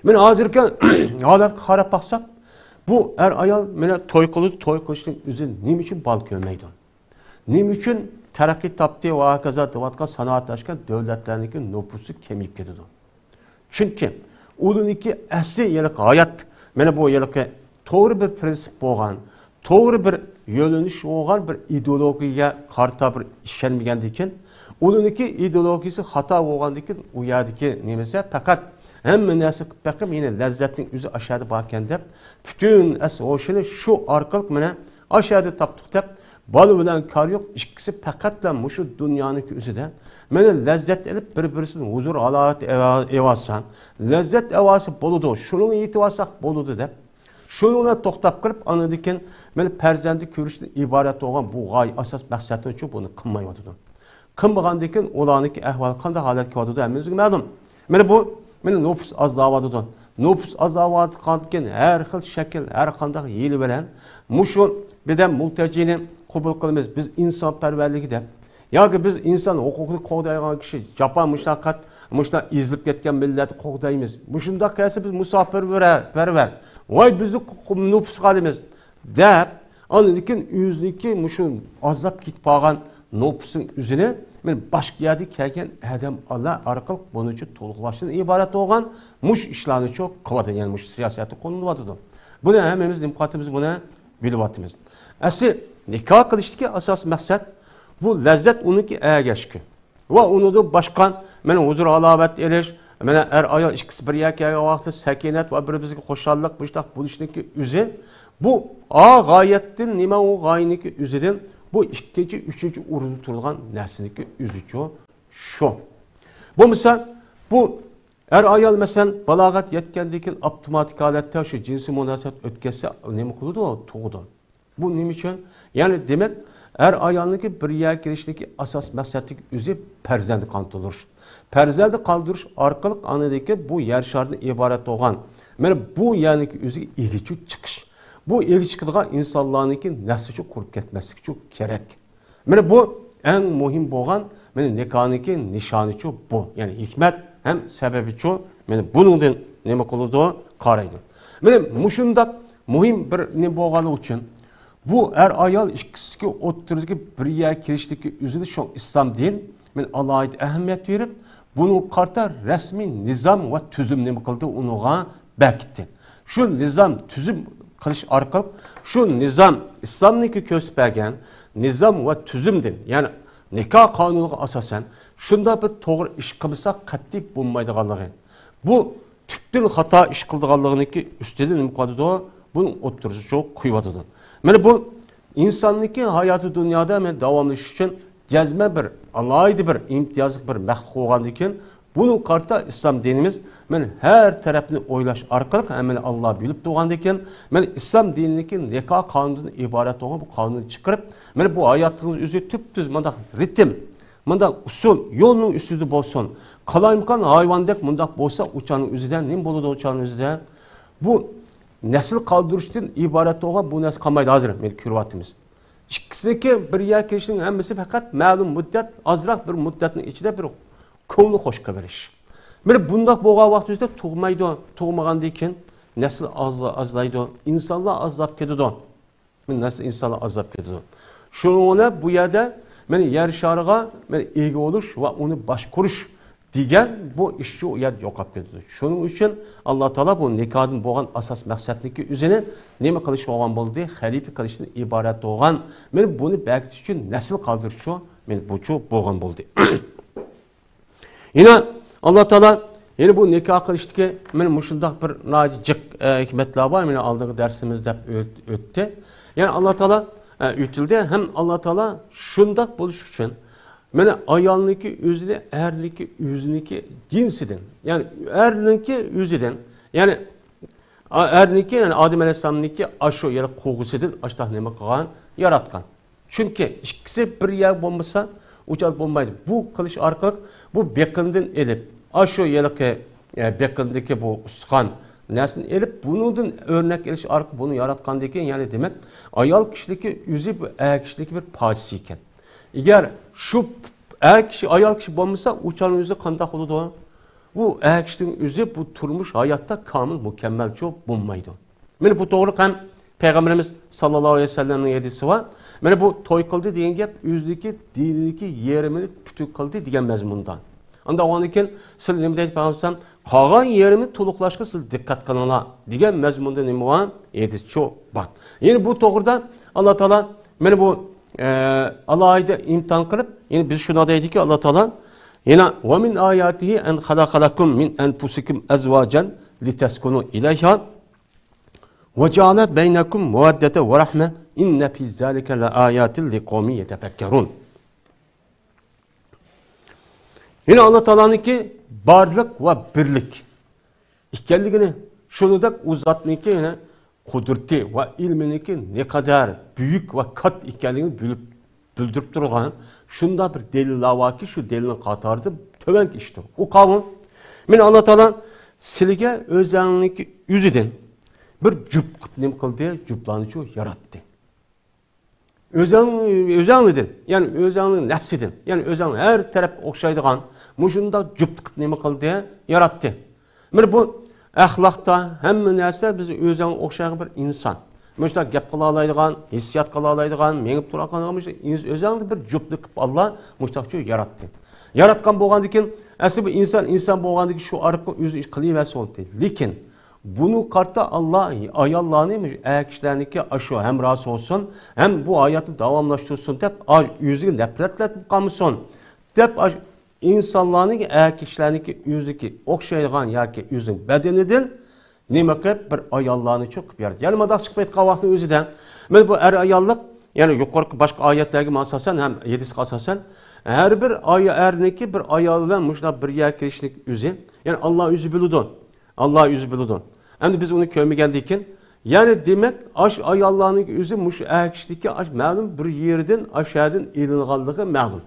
مانا ھازىرقى ھالەتكە قاراپ باقساق، بۇ ئەر ئايال مانا توي قىلىدۇ، توي قىلىشنىڭ ئۆزى نېمە ئۈچۈن بالا كۆرمەيدۇ؟ نېمە ئۈچۈن تەرەققىي تاپتى ۋە ھاكازا دەۋاتقان سانائەتلەشكەن دۆلەتلەرنىڭكى نوپۇسى كېمىيىپ كېتىدۇ؟ چۈنكى ئۇلارنىڭكى ئەسلى ھېلىقى ھايات، مانا بۇ ھېلىقى توغرا بىر پرىنسىپ بولغان، توغرا بىر يۆنىلىش بولغان بىر ئىدېئولوگىيەگە قارىتا بىر ئىشەنمىگەندىكىن، ئۇنىڭكى ئىدېئولوگىيىسى خاتا بولغاندىكىن، ئۇ يەردىكى نېمىسى پەقەت ھەممە نەرسە قىلىپ بېقىپ، يەنە لەززەتنىڭ ئۆزى ئاشەدە باركەن دەپ، پۈتۈن ئەس ھوشىنى شۇ ئارقىلىق مانا ئاشەدە تاپتۇق دەپ، بالا بىلەن كارى يوق، ئىككىسى پەقەتلا مۇشۇ دۇنيانىڭكى ئۆزىدە مانا لەززەت ئېلىپ، بىر-بىرسىدىن ھۇزۇر ھالاۋەت ئېۋا-، ئېۋالسا، لەززەت ئەۋالسا بولىدۇ، شۇنىڭغا يېتىۋالساق بولىدۇ دەپ، شۇنىڭ بىلەن توختاپ قېلىپ، ئاندىن كېيىن مانا پەرزەنتنى كۆرۈشتىن ئىبارەت بولغان بۇ غايە ئاساس مەقسەتنىچۇ بۇنى قىلمايۋاتىدۇ. قىلمىغاندىن كېيىن ئۇلارنىڭكى ئەھۋالى قانداق ھالەتكە كېلىۋاتىدۇ، ھەممىمىزگە مەلۇم. مانا بۇ، مانا نوپۇس ئازلاۋاتىدۇ. نوپۇس ئازلاۋاتقاندىن كېيىن ھەر خىل شەكىل، ھەر قانداق ھىيلە بىلەن مۇشۇ بىردەم مۇلتەجىنى قوبۇل قىلىمىز، بىز ئىنسانپەرۋەرلىكى دەپ، ياكى بىز ئىنسان ھوقۇقىنى قوغدايدىغان كىشى، جاپا مۇشۇنداق قات-، مۇشۇنداق ئېزىلىپ كەتكەن مىللەتنى قوغدايمىز. مۇشۇنداق كەلسە بىز مۇساپىرپەرۋەر، ۋاي بىزنى قو-، قو-، نوپۇسقا ئالىمىز دەپ، ئاندىن كېيىن ئۆزىنىڭكى مۇشۇ ئازلاپ كېتىپ قالغان نوپۇسنىڭ ئۆزىنى مانا باشقا يەردىن كەلگەن ئادەم ئارقىلىق بۇنىچۇ تولۇقلاشتىن ئىبارەت بولغان مۇشۇ ئىشلارنىچۇ قىلىۋاتىدۇ، يەنى مۇشۇ سىياسەتتە قوللىنىلىۋاتىدۇ. بۇنى ھەممىمىز نېمە قىلىۋاتىمىز، بۇنى بىلىۋاتىمىز. ئەسلى نىكاھ قىلىشتىكى ئاساسىي مەقسەت بۇ لەززەت ئۇنىڭكى ئەگەشكۈ. ۋە ئۇنىڭدىن باشقا، مانا ھۇزۇر ھالاۋەت ئېلىش، مانا ئەر ئايال ئىككىسى بىر يەرگە كەلگەن ۋاقىتتا سەكىنەت ۋە بىر-بىرىگە خۇشاللىق، مۇشۇنداق بولۇشنىڭكى ئۆزى، بۇ ئا غايەتتىن نېمە، ئۇ غايىنىڭكى ئۆزىدىن بۇ ئىككىنچى، ئۈچىنچى ئورۇندا تۇرىدىغان نەرسىنىڭكى ئۆزىچۇ شۇ. بولمىسا، بۇ ئەر ئايال، مەسىلەن، بالاغەت يەتكەندىن كېيىن ئاپتوماتىك ھالەتتە شۇ جىنسىي مۇناسىۋەت ئۆتكەزسە، نېمە قىلىدۇ؟ تۇغىدۇ. بۇ نېمە ئۈچۈن؟ يەنى دېمەك، ئەر ئايالنىڭكى بىر يەرگە كېلىشىدىكى ئاساس مەقسەتلىك ئۆزى پەرزەنت قاندۇرۇش. پەرزەنت قاندۇرۇش ئارقىلىق ئاندىن كېيىن بۇ يەر شارىدىن ئىبارەت بولغان، مانا بۇ يەرنىڭكى ئۆزىگە ئىگىچۇ چىقىش. بۇ ئىگە چىقىدىغان ئىنسانلارنىڭكى نەسلىچۇ قۇرۇپ كەتمەسلىكىچۇ كېرەك. مانا بۇ ئەڭ مۇھىم بولغان، مانا نىكاھنىڭكى نىشانىچۇ بۇ. يەنى ھېكمەت ھەم سەۋەبىچۇ، مانا بۇنىڭدىن نېمە قىلىدۇ؟ قارايدۇ. مانا مۇشۇنداق مۇھىم بىر نېمە بولغانلىقى ئۈچۈن، بۇ ئەر ئايال ئىككىسىدىكى ئوتتۇرىدىكى بىر يەرگە كېلىشتىكى ئۆزىدە شۇ ئىسلام دىن، مانا ئالاھىدە ئەھمىيەت بېرىپ، بۇنىڭغا قارىتا رەسمىي نىزام ۋە تۈزۈم نېمە قىلدى؟ ئۇنىڭغا بەكىتتى. شۇ نىزام تۈزۈم قىلىش ئارقىلىق، شۇ نىزام ئىسلامنىڭكى كۆرسىتىپ بەرگەن نىزام ۋە تۈزۈمدىن، يەنى نىكاھ قانۇنىغا ئاساسەن، شۇنداق بىر توغرا ئىش قىلمىساق قەتئىي بولمايدىغانلىقى، بۇ تۈپتىن خاتا ئىش قىلىدىغانلىقىنىڭكى ئۈستىدىن نېمە قىلىۋاتىدۇ؟ بۇنىڭ ئوتتۇرىسىچۇ قويۇۋاتىدۇ. مانا بۇ ئىنساننىڭكى ھاياتى دۇنيادا مەن داۋاملىشىش ئۈچۈن جەزمەن بىر، ئالاھىدە بىر ئىمتىيازلىق بىر مەخلۇق بولغاندىكىن، بۇنىڭغا قارىتا ئىسلام دىنىمىز، مانا، ھەر تەرەپنى ئويلاش ئارقىلىق، ھە، مانا، ئاللا بىلىپ تۇرغاندىكىن، مانا، ئىسلام دىنىدىكى نىكاھ قانۇنىدىن ئىبارەت بولغان بۇ قانۇننى چىقىرىپ، مانا، بۇ ھاياتىڭىز ئۆزى تۈپتۈز مۇنداق رىتىم، مۇنداق ئۇسۇل، يولنىڭ ئۈستىدە بولسۇن. قالايمىقان ھايۋاندەك مۇنداق بولسا، ئۇچانىڭ ئۆزىدە نېمە بولىدۇ، ئۇچانىڭ ئۆزىدە؟ بۇ نەسىل قالدۇرۇشتىن ئىبارەت بولغان بۇ نەرسە قالمايدۇ ھازىر، مانا، كۆرۈۋاتىمىز. ئىككىسىنىڭكى بىر يەرگە كېلىشىنىڭ ھەممىسى پەقەت مەلۇم مۇددەت، ئازراق بىر مۇددەتنىڭ ئىچىدە بىر كۆڭۈل خوش قىلىۋېلىش. مانا بۇنداق بولغان ۋاقتىمىزدا تۇغمايدۇ، تۇغمىغاندىن كېيىن نەسىل ئاز-، ئازلايدۇ، ئىنسانلار ئازلاپ كېتىدۇ. نەسىل ئىنسانلار ئازلاپ كېتىدۇ. شۇنىڭ بىلەن بۇ يەردە مانا يەر شارىغا مانا ئىگە بولۇش ۋە ئۇنى باشقۇرۇش دېگەن بۇ ئىش شۇ يەردە يوقاپ كېتىدۇ. شۇنىڭ ئۈچۈن ئاللا تائالا بۇ نىكاھتىن بولغان ئاساس مەقسەتنىڭكى ئۆزىنى نېمە قىلىش بولغان بولدى؟ خەلىپە قىلىشتىن ئىبارەت بولغان، مانا بۇنى بەركىتىش ئۈچۈن نەسىل قالدۇرۇش شۇ، مانا بۇچۇ بولغان بولدى. يەنە ئاللا تائالا، يەنە بۇ نىكاھ قىلىشتىكى مانا مۇشۇنداق بىر ناھايىتى جىق، ئە، ھېكمەتلەر بار. مانا ئالدىنقى دەرسىمىزدە ئۆت-، ئۆتتى. يەنى ئاللا تائالا، ئە، ئۆتۈلدى. ھەم ئاللا تائالا شۇنداق بولۇش ئۈچۈن مانا ئايالنىڭكى ئۆزىنى ئەرنىڭكى ئۆزىنىڭكى جىنسىدىن، يەنى ئەرنىڭكى ئۆزىدىن، يەنى ئا-، ئەرنىڭكى، يەنى ئادەم ئەلەيھىسسالامنىڭكى ئاشۇ يەنە قوغىسىدىن ئاشتاق نېمە قىلغان، ياراتقان. چۈنكى ئىككىسى بىر يەر بولمىسا، ئۇ چاغ بولمايدۇ. بۇ قىلىش ئارقىلىق بۇ بېقىندىن ئېلىپ، ئاشۇ ھېلىقى، ئە، بېقىندىكى بۇ ئۇستىخان نەرسىنى ئېلىپ، بۇنىڭدىن ئۆرنەك ئېلىش ئارقىلىق بۇنى ياراتقاندىن كېيىن، يەنى دېمەك، ئايال كىشىنىڭكى ئۆزى بۇ ئەر كىشىنىڭكى بىر پارچىسى ئىكەن. ئەگەر شۇ ئەر كىشى، ئايال كىشى بولمىسا، ئۇ چاغنىڭ ئۆزى قانداق بولىدۇ؟ بۇ ئەر كىشىنىڭ ئۆزى بۇ تۇرمۇش ھاياتتا كامىل، مۇكەممەلچۇ بولمايدۇ. مانا بۇ توغرىلىق ھەم پەيغەمبىرىمىز ساللاللاھۇ ئەلەيھى ۋەسەللەمنىڭ ھەدىسى بار. مانا بۇ توي قىلدى دېگەن گەپ ئۆزىدىكى دىنىدىكى يېرىمىنى پۈتۈن قىلدى دېگەن مەزمۇندا. ئاندىن ئاندىن كېيىن سىز نېمە دەيدۇ پەيغەمبەر؟ قالغان يېرىمىنى تولۇقلاشقا سىز دىققەت قىلىڭلار دېگەن مەزمۇندا نېمە بار؟ ھەدىسچۇ بار. يەنە بۇ توغرىدا ئاللا تائالا مانا بۇ، ئە، ئالاھىدە ئىمتىھان قىلىپ، يەنى بىز شۇنداق دەيدىكى، ئاللا تائالا يەنە، ۋە مىن ئاياتىھى ئەن خەلەقە لەكۇم مىن ئەنفۇسىكۇم ئەزۋاجەن لىتەسكۇنۇ ئىلەيھا ۋە جەئەلە بەينەكۇم مەۋەددەتە ۋە رەھمە ئىننە فى زالىكە لەئاياتىن لىقەۋمىن يەتەفەككەرۇن. يەنە ئاللا تائالانىڭكى بارلىق ۋە بىرلىك ئىكەنلىكىنى، شۇنىڭدەك ئۇ زاتنىڭكى يەنە قۇدرىتى ۋە ئىلمىنىڭكى نەقەدەر بۈيۈك ۋە كاتتا ئىكەنلىكىنى بىلىپ، بىلدۈرۈپ تۇرغان شۇنداق بىر دەلىللەر باركى، شۇ دەلىلنىڭ قاتارىدا تۆۋەنكى ئىشتۇر. ئۇ قاۋۇم، مەن ئاللا تائالا سىلىگە ئۆزەڭنىڭكى ئۆزىدىن بىر جۈپ قىلىپ نېمە قىلدى؟ جۈپلارنىچۇ ياراتتى. ئۆزەڭ، ئۆزەڭنىدىن، يەنى ئۆزەڭنىڭ نەپسىدىن، يەنى ئۆزەڭ ھەر تەرەپكە ئوخشايدىغان مۇشۇنداق جۈپتە قىلىپ نېمە قىلدى؟ ياراتتى. مانا بۇ ئەخلاقتا ھەممە نەرسە بىز ئۆزەڭگە ئوخشايدىغان بىر ئىنسان. مۇشۇنداق گەپ قىلالايدىغان، ھېسسىيات قىلالايدىغان، مېڭىپ تۇرالايدىغان مۇشۇ ئىنس-، ئۆزەڭنى بىر جۈپتە قىلىپ ئاللا مۇشۇنداقچۇ ياراتتى. ياراتقان بولغاندىن كېيىن، ئەسلى بۇ ئىنسان ئىنسان بولغاندىن كېيىن شۇ ئارقىلىق ئۆزى ئىش قىلىۋەرسە بولدى. لېكىن بۇنىڭغا قارىتا ئاللا ئاياللارنى مۇشۇ ئەر كىشىلەرنىڭكى ئاشۇ ھەمراھسى بولسۇن، ھەم بۇ ھاياتنى داۋاملاشتۇرسۇن دەپ، ئاي، ئۆزىگە نەپرەتلەتمەي قالمىسۇن دەپ، ئاي، ئىنسانلارنىڭ، ئەر كىشىلەرنىڭكى ئۆزىگە ئوخشايدىغان ياكى ئۆزىنىڭ بەدىنىدىن نېمە قىلىپ بىر ئاياللارنى چىقىپ ياراتتى. يەنى مۇنداق چىقىپ ئېيتقان ۋاقىتنىڭ ئۆزىدە، مانا بۇ ئەر ئاياللىق، يەنى يۇقىرىقى باشقا ئايەتلەرگە ئاساسەن ھەم ھەدىسكە ئاساسەن، ھەر بىر ئاي-، ئەرنىڭكى بىر ئايال بىلەن مۇشۇنداق بىر يەرگە كىرىشلىك ئۆزى، يەنى ئاللا ئۆزى بىلىدۇ. ئاللا ئۆزى بىلىدۇ. ئەمدى بىز ئۇنى كۆرمىگەندىكىن، يەنى دېمەك، ئاش ئاياللارنىڭ ئۆزى مۇشۇ ئەر كىشىدىكى ئاش مەلۇم بىر يېرىدىن، ئاشەدىن ئېلىنغانلىقى مەلۇم.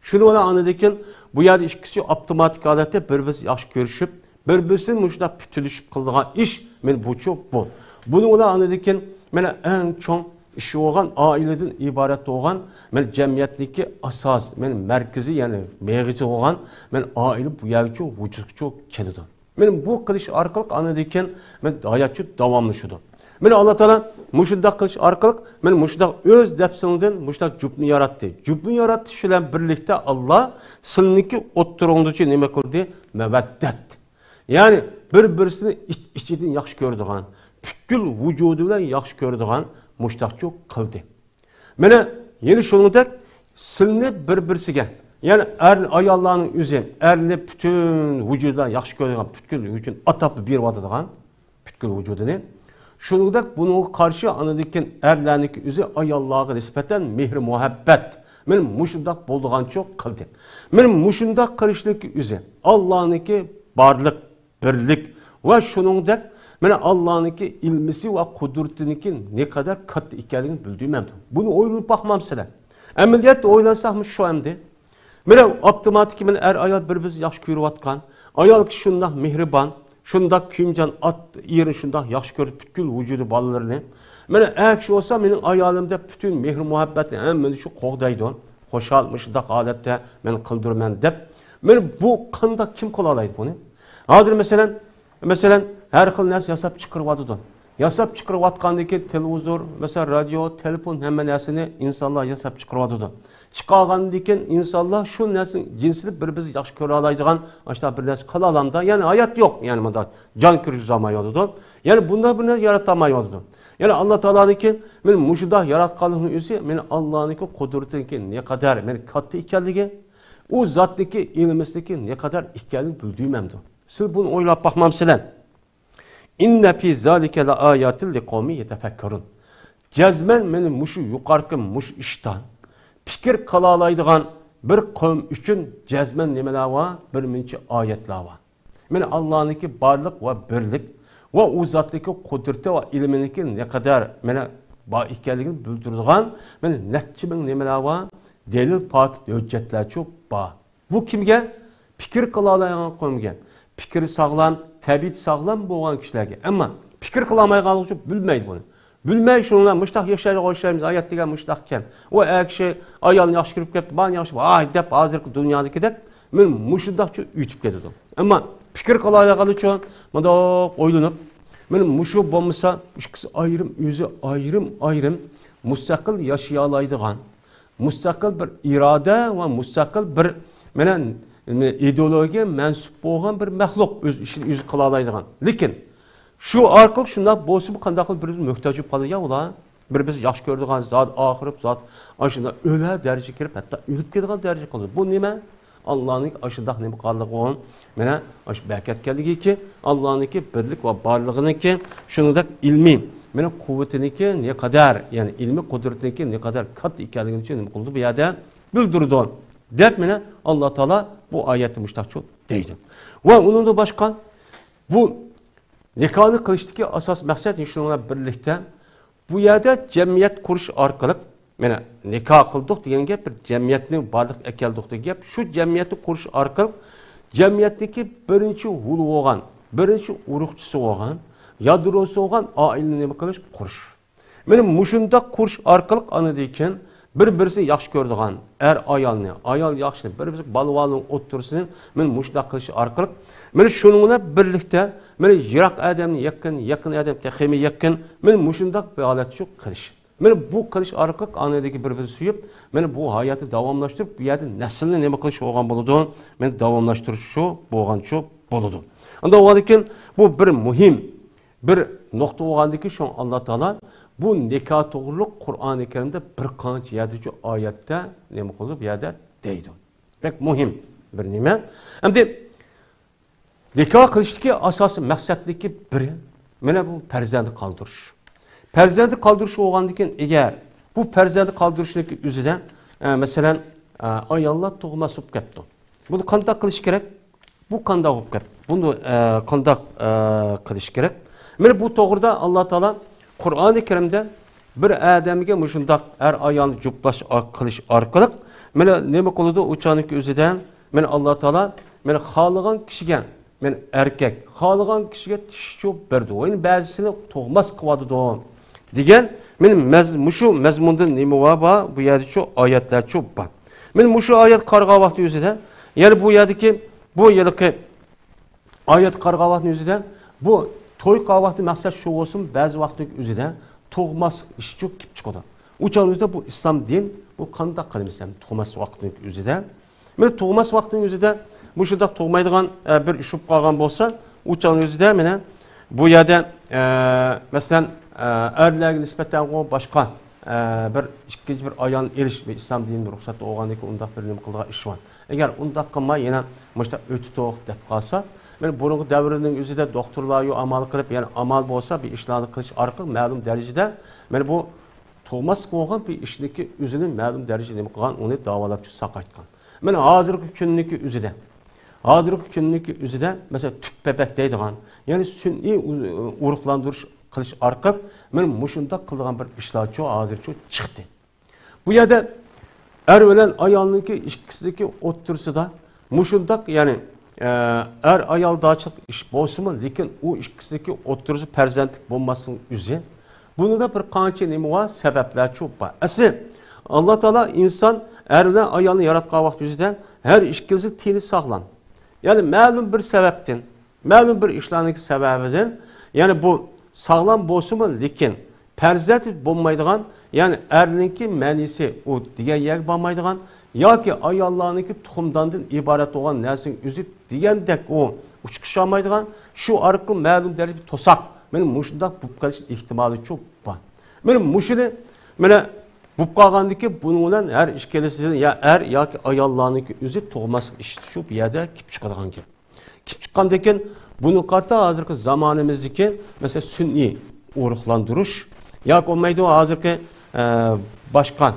شۇنى بىلەن ئاندىن كېيىن بۇ يەردە ئىككىسى ئاپتوماتىك ھالەتتە بىر-بىرسى ياخشى كۆرۈشۈپ، بىر-بىرسى مۇشۇنداق پۈتۈنلىشىپ قىلىدىغان ئىش، مانا بۇچۇ بۇ. بۇنىڭ بىلەن ئاندىن كېيىن مانا ئەڭ چوڭ ئىش بولغان، ئائىلىدىن ئىبارەت بولغان، مانا جەمئىيەتنىڭكى ئاساس، مانا مەركىزى، يەنى مېغىزى بولغان، مانا ئائىلە بۇ يەرگىچۇ، ۋۇجۇدقىچۇ كېلىدۇ. مانا بۇ قىلىش ئارقىلىق ئاندىن كېيىن مانا ھاياتچۇ داۋاملىشىدۇ. مانا ئاللا تائالا مۇشۇنداق قىلىش ئارقىلىق مانا مۇشۇنداق ئۆز نەپسىڭدىن مۇشۇنداق جۈپنى ياراتتى. جۈپنى ياراتىش بىلەن بىرلىكتە ئاللا سىلنىڭكى ئوتتۇرىڭدىچۇ نېمە قىلدى؟ مەۋەددەت. يەنى بىر-بىرسىنى ئىچ-، ئىچىدىن ياخشى كۆرىدىغان، پۈتكۈل ۋۇجۇدى بىلەن ياخشى كۆرىدىغان مۇشۇنداقچۇ قىلدى. مانا يەنە شۇنىڭدەك سىلنى بىر-بىرسىگە، يەنى ئەر، ئاياللارنىڭ ئۆزى ئەرنى پۈتۈن ۋۇجۇدىدا ياخشى كۆرىدىغان، پۈتكۈل ۋۇجۇدىنى ئاتاپلا بېرىۋاتىدىغان، پۈتكۈل ۋۇجۇدىنى. شۇنىڭدەك بۇنىڭغا قارشى ئاندىن كېيىن ئەرلەرنىڭكى ئۆزى ئاياللارغا نىسبەتەن مېھرى مۇھەببەت، مانا مۇشۇنداق بولىدىغانچۇ قىلدى. مانا مۇشۇنداق قىلىشنىڭكى ئۆزى ئاللانىڭكى بارلىق، بىرلىك ۋە شۇنىڭدەك مانا ئاللانىڭكى ئىلمىسى ۋە قۇدرىتىنىڭكى نەقەدەر كاتتا ئىكەنلىكىنى بىلدۈرمەمدۇ؟ بۇنى ئويلىنىپ باقمامسىلەر؟ ئەمەلىيەتتە ئويلانساقمۇ شۇ ئەمدى. مانا ئاپتوماتىكى مانا ئەر-ئايال بىر-بىرىنى ياخشى كۆرۈۋاتقان، ئايال كىشى شۇنداق مېھرىبان، شۇنداق كۆيۈمچان، ئات ئېرىنى شۇنداق ياخشى كۆرىدۇ، پۈتكۈل ۋۇجۇدى، بالىلىرىنى. مانا ئەر كىشى بولسا مېنىڭ ئايالىم دەپ پۈتۈن مېھىر-مۇھەببەتنى، ھەممىنى شۇ قوغدايدۇ. خۇشال، مۇشۇنداق ھالەتتە مەن قىلدۇرىمەن دەپ. مانا بۇ قانداق، كىم قىلالايدۇ بۇنى؟ ھازىر مەسىلەن، مەسىلەن، ھەر خىل نەرسە ياساپ چىقىرىۋاتىدۇ. ياساپ چىقىرىۋاتقاندىن كېيىن تېلېۋىزور، مەسىلەن، رادىيو، تېلېفون، ھەممە نەرسىنى ئىنسانلار ياساپ چىقىرىۋاتىدۇ. چىقارغاندىن كېيىن ئىنسانلار شۇ نەرسىنى جىنسلىك بىر-بىرىنى ياخشى كۆرەلەيدىغان، ئاشۇنداق بىر نەرسە قىلالامدا؟ يەنى ھايات يوق، يەنى مۇنداق جان كىرگۈزەلمەيۋاتىدۇ. يەنى بۇنداق بىر نەرسە يارىتالمايۋاتىدۇ. يەنى ئاللا تائالانىڭكى مانا مۇشۇنداق ياراتقانلىقىنىڭ ئۆزى مانا ئاللانىڭكى قۇدرىتىنىڭكى نەقەدەر مانا كاتتا ئىكەنلىكى، ئۇ زاتنىڭكى ئىلمىسىنىڭكى نەقەدەر ئىكەنلىكىنى بىلدۈرمەمدۇ؟ سىز بۇنى ئويلاپ باقمامسىلەر؟ ئىننە فى زالىكە لائاياتىل لىقەۋمىن يەتەفەككەرۇن. جەزمەن مانا مۇشۇ يۇقىرىقى مۇشۇ ئىشتا پىكىر قىلالايدىغان بىر قەۋم ئۈچۈن جەزمەن نېمىلەر بار؟ بىر مۇنچە ئايەتلەر بار. مانا ئاللانىڭكى بارلىق ۋە بىرلىك ۋە ئۇ زاتنىڭكى قۇدرىتى ۋە ئىلمىنىڭكى نەقەدەر مانا بار ئىكەنلىكىنى بىلدۈرىدىغان مانا نەچچە مىڭ نېمىلەر بار؟ دەلىل، پاكىت، ھۆججەتلەرچۇ بار. بۇ كىمگە؟ پىكىر قىلالايدىغان قەۋمگە. پىكرى ساغلام، تەبىئىتى ساغلام بولغان كىشىلەرگە. ئەمما پىكىر قىلالمايدىغانلىقى ئۈچۈن بىلمەيدۇ بۇنى. بىلمەي شۇنىڭ بىلەن مۇشتاق ياشايدىغان ئوخشايمىز، ھايات دېگەن مۇشتاق ئىكەن. ئۇ ئەر كىشى ئايالنى ياخشى كۆرۈپ كەپتۇ، بالىنى ياخشى، ۋاي دەپ ھازىرقى دۇنيادىكىدەك مانا مۇشۇنداقچە ئۆتۈپ كېتىدۇ. ئەمما پىكىر قىلالايدىغان ئۈچۈن مۇنداق ئويلىنىپ، مانا مۇشۇ بولمىسا، ئىككىسى ئايرىم، ئۆزى ئايرىم، ئايرىم مۇستەقىل ياشىيالايدىغان، مۇستەقىل بىر ئىرادە ۋە مۇستەقىل بىر مانا ئىدېئولوگىيە مەنسۇپ بولغان بىر مەخلۇق، ئۆز ئىشىنى ئۆزى قىلالايدىغان. لېكىن شۇ ئارقىلىق شۇنداق بولسىمۇ، قانداق قىلىپ بىر مۆھتاج بولۇپ قالىدۇ يا ئۇلار؟ بىر بىز ياخشى كۆرىدىغان زات، ئاخىرى زات ئاشۇنداق ئۆلەر دەرىجىگە كىرىپ، ھەتتا ئۆلۈپ كېتىدىغان دەرىجىگە قالىدۇ. بۇ نېمە؟ ئاللانىڭ ئاشۇنداق نېمە قىلغانلىقى، مانا ئاشۇ بەرىكەتكەنلىكىكى، ئاللانىڭكى بىرلىك ۋە بارلىقىنىڭكى شۇنىڭدەك ئىلمىي، مانا قۇۋۋىتىنىڭكى نەقەدەر، يەنى ئىلمىي قۇدرىتىنىڭكى نەقەدەر كاتتا ئىكەنلىكىنى شۇ نېمە قىلدى، بۇ يەردە بىلدۈرىدۇ، دەپ مانا ئاللا تائالا بۇ ئايەتتە مۇشتاقچۇ دەيدۇ. ۋە ئۇنىڭدىن باشقا بۇ نىكاھنى قىلىشتىكى ئاساسىي مەقسەت شۇنىڭ بىلەن بىرلىكتە بۇ يەردە جەمئىيەت قۇرۇش ئارقىلىق، مانا نىكاھ قىلدۇق دېگەن گەپ، بىر جەمئىيەتنى بارلىققا ئەكەلدۇق دېگەن گەپ. شۇ جەمئىيەتنى قۇرۇش ئارقىلىق جەمئىيەتتىكى بىرىنچى ھولى بولغان، بىرىنچى ئۇرۇقچىسى بولغان، يادروسى بولغان ئائىلىنى نېمە قىلىش؟ قۇرۇش. مانا مۇشۇنداق قۇرۇش ئارقىلىق ئاندىن كېيىن بىر-بىرسىنى ياخشى كۆرىدىغان ئەر-ئايالنى، ئايال ياخشىنى، بىر-بىرسى بالا-بالىنىڭ ئوتتۇرىسىنى مانا مۇشۇنداق قىلىش ئارقىلىق، مانا شۇنىڭ بىلەن بىرلىكتە، مانا يىراق ئادەمنى يېقىن، يېقىن ئادەم تېخىمۇ يېقىن، مانا مۇشۇنداق بىر ھالەتتە شۇ قىلىش. مانا بۇ قىلىش ئارقىلىق ئاندىن كېيىن بىر-بىرىنى سۆيۈپ، مانا بۇ ھاياتنى داۋاملاشتۇرۇپ، بۇ يەردە نەسلىنى نېمە قىلىش بولغان بولىدۇ؟ مانا داۋاملاشتۇرۇش شۇ بولغانچۇ بولىدۇ. ئاندىن كېيىن بۇ بىر مۇھىم بىر نۇقتا بولغاندىكى، شۇڭا ئاللا تائالا بۇ نىكاھ توغرۇلۇق قۇرئانى كەرىمدە بىر قانچە يەردە شۇ ئايەتتە نېمە قىلدى؟ بۇ يەردە دەيدۇ. بەك مۇھىم بىر نېمە. ئەمدى نىكاھ قىلىشتىكى ئاساسىي مەقسەتلىكى بىرى، مانا بۇ پەرزەنت قالدۇرۇش. پەرزەنت قالدۇرۇش بولغاندىن كېيىن، ئەگەر بۇ پەرزەنت قالدۇرۇشنىڭ ئۆزىدە، ئە، مەسىلەن، ئە، ئاياللار تۇغماس بولۇپ كەپتۇ. بۇنى قانداق قىلىش كېرەك؟ بۇ قانداق بولۇپ كەپ-، بۇنى، ئە، قانداق، ئە، قىلىش كېرەك؟ مانا بۇ توغرىدا ئاللا تائالا قۇرئانى كەرىمدە بىر ئادەمگە مۇشۇنداق ئەر-ئايالنى جۈپتاش ئار-، قىلىش ئارقىلىق، مانا نېمە قىلىدۇ؟ ئۇ چاغنىڭكى ئۆزىدە، مانا ئاللا تائالا، مانا خالىغان كىشىگە، مانا ئەركەك، خالىغان كىشىگە تىش چوپ بېرىدۇ. يەنى بەزىسىنى تۇغماس قىلىۋاتىدۇ دېگەن، مانا مەز-، مۇشۇ مەزمۇندا نېمە بار؟ بار، بۇ يەردە شۇ ئايەتلەر شۇ بار. مانا مۇشۇ ئايەت قارىغان ۋاقتى ئۆزىدە، يەنى بۇ يەردىكى، بۇ ھېلىقى ئايەت قارىغان ۋاقتىنىڭ ئۆزىدە، بۇ توي قىلغان ۋاقتى مەقسەت شۇ بولسىمۇ، بەزى ۋاقىتنىڭ ئۆزىدە تۇغماسلىق ئىشى كېلىپ چىقىدۇ. ئۇ چاغنىڭ ئۆزىدە بۇ ئىسلام دىن، بۇ قانداق قىلىمىز ئەمدى تۇغماس ۋاقىتنىڭ ئۆزىدە؟ مانا تۇغماس ۋاقىتنىڭ ئۆزىدە مۇشۇنداق تۇغمايدىغان، ئە، بىر ئىش بولۇپ قالغان بولسا، ئۇ چاغنىڭ ئۆزىدە مانا بۇ يەردە، ئە، مەسىلەن، ئە، ئەرلەرگە نىسبەتەن باشقا، ئە، بىر ئىككىنچى بىر ئايالنى ئېلىش بىر ئىسلام دىنىدا رۇخسەت بولغاندىن كېيىن ئۇنداق بىر نېمە قىلىدىغان ئىش بار. ئەگەر ئۇنداق قىلماي، يەنە مۇشۇنداق ئۆتە تۇرۇق دەپ قالسا، مانا بۇرۇنقى دەۋرنىڭ ئۆزىدە دوختۇرلار يو ئامال قىلىپ، يەنە ئامال بولسا بىر ئىشلارنى قىلىش ئارقىلىق مەلۇم دەرىجىدە مانا بۇ تۇغماسلىق بولغان بىر ئىشنىكى ئۆزىنى مەلۇم دەرىجىدە نېمە قىلغان، ئۇنى داۋالاپ ساقايتقان. مانا ھازىرقى كۈننىكى ئۆزىدە، ھازىرقى كۈننىكى ئۆزىدە، مەسىلەن، تۈپ بەبەك دەيدىغان، يەنى سۈنئىي ئۇ-، ئۇرۇقلاندۇرۇش قىلىش ئارقىلىق مانا مۇشۇنداق قىلىدىغان بىر ئىشلارچۇ ھازىرچۇ چىقتى. بۇ يەردە ئەر بىلەن ئايالنىڭكى ئىككىسىنىڭكى ئوتتۇرىسىدا مۇشۇنداق، يەنى، ئە، ئەر ئايالدارچىلىق ئىش بولسىمۇ، لېكىن ئۇ ئىككىسىنىڭكى ئوتتۇرىسى پەرزەنتلىك بولماسلىقنىڭ ئۆزى، بۇنىڭدا بىر قانچە نېمە بار، سەۋەبلەرچۇ بار. ئەسلى ئاللا تائالا ئىنسان ئەر بىلەن ئايالنى ياراتقان ۋاقتى ئۆزىدە ھەر ئىككىلىسى تېنى ساغلام. يەنى مەلۇم بىر سەۋەبتىن، مەلۇم بىر ئىشلارنىڭكى سەۋەبىدىن، يەنى بۇ ساغلام بولسىمۇ، لېكىن پەرزەنت بولمايدىغان، يەنى ئەرنىڭكى مەنىسى ئۇ دېگەن يەرگە بارمايدىغان ياكى ئاياللارنىڭكى تۇخۇمداندىن ئىبارەت بولغان نەرسىنىڭ ئۆزى دېگەندەك ئۇ ئۇچقىشالمايدىغان، شۇ ئارقىلىق مەلۇم دەرىجىدە توساق، مانا مۇشۇنداق بولۇپ قېلىش ئېھتىمالىچۇ بار. مانا مۇشۇنى، مانا بولۇپ قالغاندىكىن، بۇنىڭ بىلەن ھەر ئىككىلىسىدىن يا ئەر ياكى ئاياللارنىڭكى ئۆزى تۇغماسلىق ئىشى شۇ بۇ يەردە كېلىپ چىقىدىغان گەپ. كېلىپ چىققاندىكىن، بۇنى قارىتا ھازىرقى زامانىمىزدىكى، مەسىلەن، سۈنئىي ئۇرۇقلاندۇرۇش ياكى بولمايدۇ ھازىرقى، ئە، باشقا،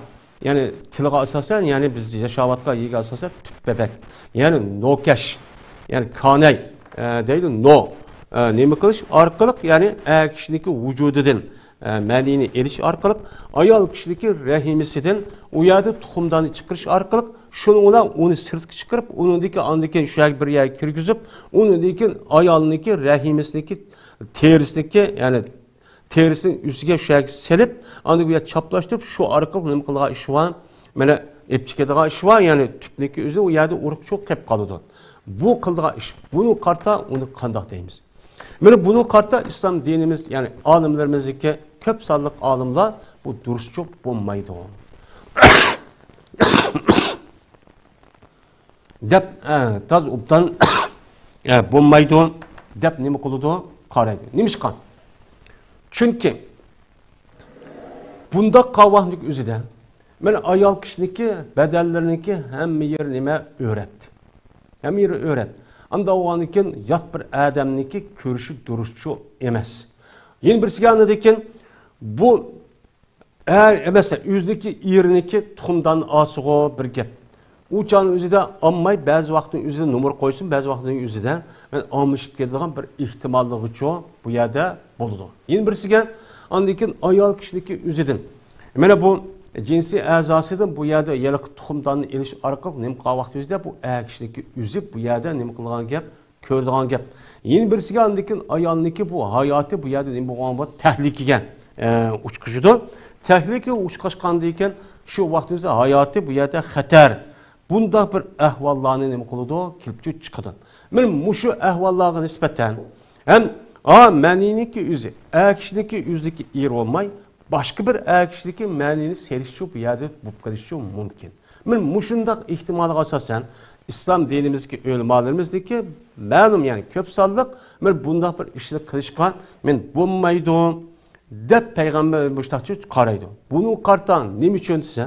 يەنى تىلغا ئاساسەن، يەنى بىز ياشاۋاتقان يەرگە ئاساسەن تۈپ بەبەك، يەنى نوكەش، يەنى كانەي، ئە، دەيدۇ، نو، ئە، نېمە قىلىش ئارقىلىق، يەنى ئەر كىشىنىڭكى ۋۇجۇدىدىن ئە، مەنىنى ئېلىش ئارقىلىق، ئايال كىشىنىڭكى رەھىمىسىدىن ئۇ يەردە تۇخۇمداننى چىقىرىش ئارقىلىق، شۇنىڭ بىلەن ئۇنى سىرتقا چىقىرىپ، ئۇنىڭدىكى ئاندىن كېيىن شۇ يەرگە بىر يەرگە كىرگۈزۈپ، ئۇنىڭدىن كېيىن ئايالنىڭكى رەھىمىسىنىڭكى تېرىسىنىڭكى، يەنى تېرىسىنىڭ ئۈستىگە شۇ يەرگە سېلىپ، ئاندىن بۇ يەرگە چاپلاشتۇرۇپ، شۇ ئارقىلىق نېمە قىلىدىغان ئىشى بار؟ مانا ئېلىپ چىقىدىغان ئىشى بار، يەنى تۈپنىڭكى ئۆزى ئۇ يەردە ئۇرۇقچۇ قېلىپ قالىدۇ. بۇ قىلىدىغان ئىش. بۇنى قارىتا ئۇنى قانداق دەيمىز؟ مانا بۇنى قارىتا ئىسلام دىنىمىز، يەنى ئالىملىرىمىزدىكى كۆپ سانلىق ئالىملار بۇ دۇرۇسچۇ بولمايدۇ دەپ، ئە، تاز ئوبدان، ئە، بولمايدۇ دەپ نېمە قىلىدۇ؟ قارايدۇ. نېمىشقا؟ چۈنكى بۇنداق قاۋاقنىڭ ئۆزىدە مانا ئايال كىشىنىڭكى بەدەنلىرىنىڭكى ھەممە يېرى نېمە؟ ئۆرەت. ھەممە يېرى ئۆرەت. ئانداق بولغاندىن كېيىن يات بىر ئادەمنىڭكى كۆرۈشى دۇرۇسچۇ ئەمەس. يەنە بىرسىگە ئاندىن كېيىن بۇ ئەر ئەمەس، ئۆزىنىڭكى ئېرىنىڭكى تۇخۇمدان ئالسىغۇ بىر گەپ. ئۇ چاغنىڭ ئۆزىدە ئالماي، بەزى ۋاقىتنىڭ ئۆزىدە نومۇر قويسۇن، بەزى ۋاقىتنىڭ ئۆزىدە مەن ئالمىشىپ كېتىدىغان بىر ئېھتىماللىقىچۇ بۇ يەردە بولىدۇ. يەنە بىرسىگە، ئاندىن كېيىن ئايال كىشىنىڭكى ئۆزىدىن، مانا بۇ جىنسىي ئەزاسىدىن بۇ يەردە ھېلىقى تۇخۇمداننى ئېلىش ئارقىلىق نېمە قىلغان ۋاقتى ئۆزىدە بۇ ئەر كىشىنىڭكى ئۆزى بۇ يەردە نېمە قىلغان گەپ؟ كۆرىدىغان گەپ. يەنە بىرسىگە ئاندىن كېيىن ئايالنىڭكى بۇ ھاياتى بۇ يەردە نېمە بولغان بۇ تەھلىكىگە، ئە، ئۇچقۇزىدۇ. تەھلىكىگە ئۇچقاشقاندىن كېيىن شۇ ۋاقتىمىزدا ھاياتى بۇ يەردە خەتەر. بۇنداق بىر ئەھۋاللارنى نېمە قىلىدۇ؟ كېلىپ چىقىدۇ. مانا مۇشۇ ئەھۋاللارغا نىسبەتەن ھەم، ھا، مەنىنىڭكى ئۆزى، ئەر كىشىنىڭكى ئۆزىدىكى ئېرى بولماي، باشقا بىر ئەر كىشىدىكى مەنىنى سېلىشچۇ بۇ يەردە بولۇپ قېلىشچۇ مۇمكىن. مانا مۇشۇنداق ئېھتىمالغا ئاساسەن، ئىسلام دىنىمىزدىكى ئۆلىمالىرىمىزدىكى مەلۇم، يەنى كۆپ سانلىق، مانا بۇنداق بىر ئىشنى قىلىشقا مانا بولمايدۇ دەپ پەيغەمبەر مۇشتاقچە قارايدۇ. بۇنى قارىتا نېمە ئۈچۈن دېسە،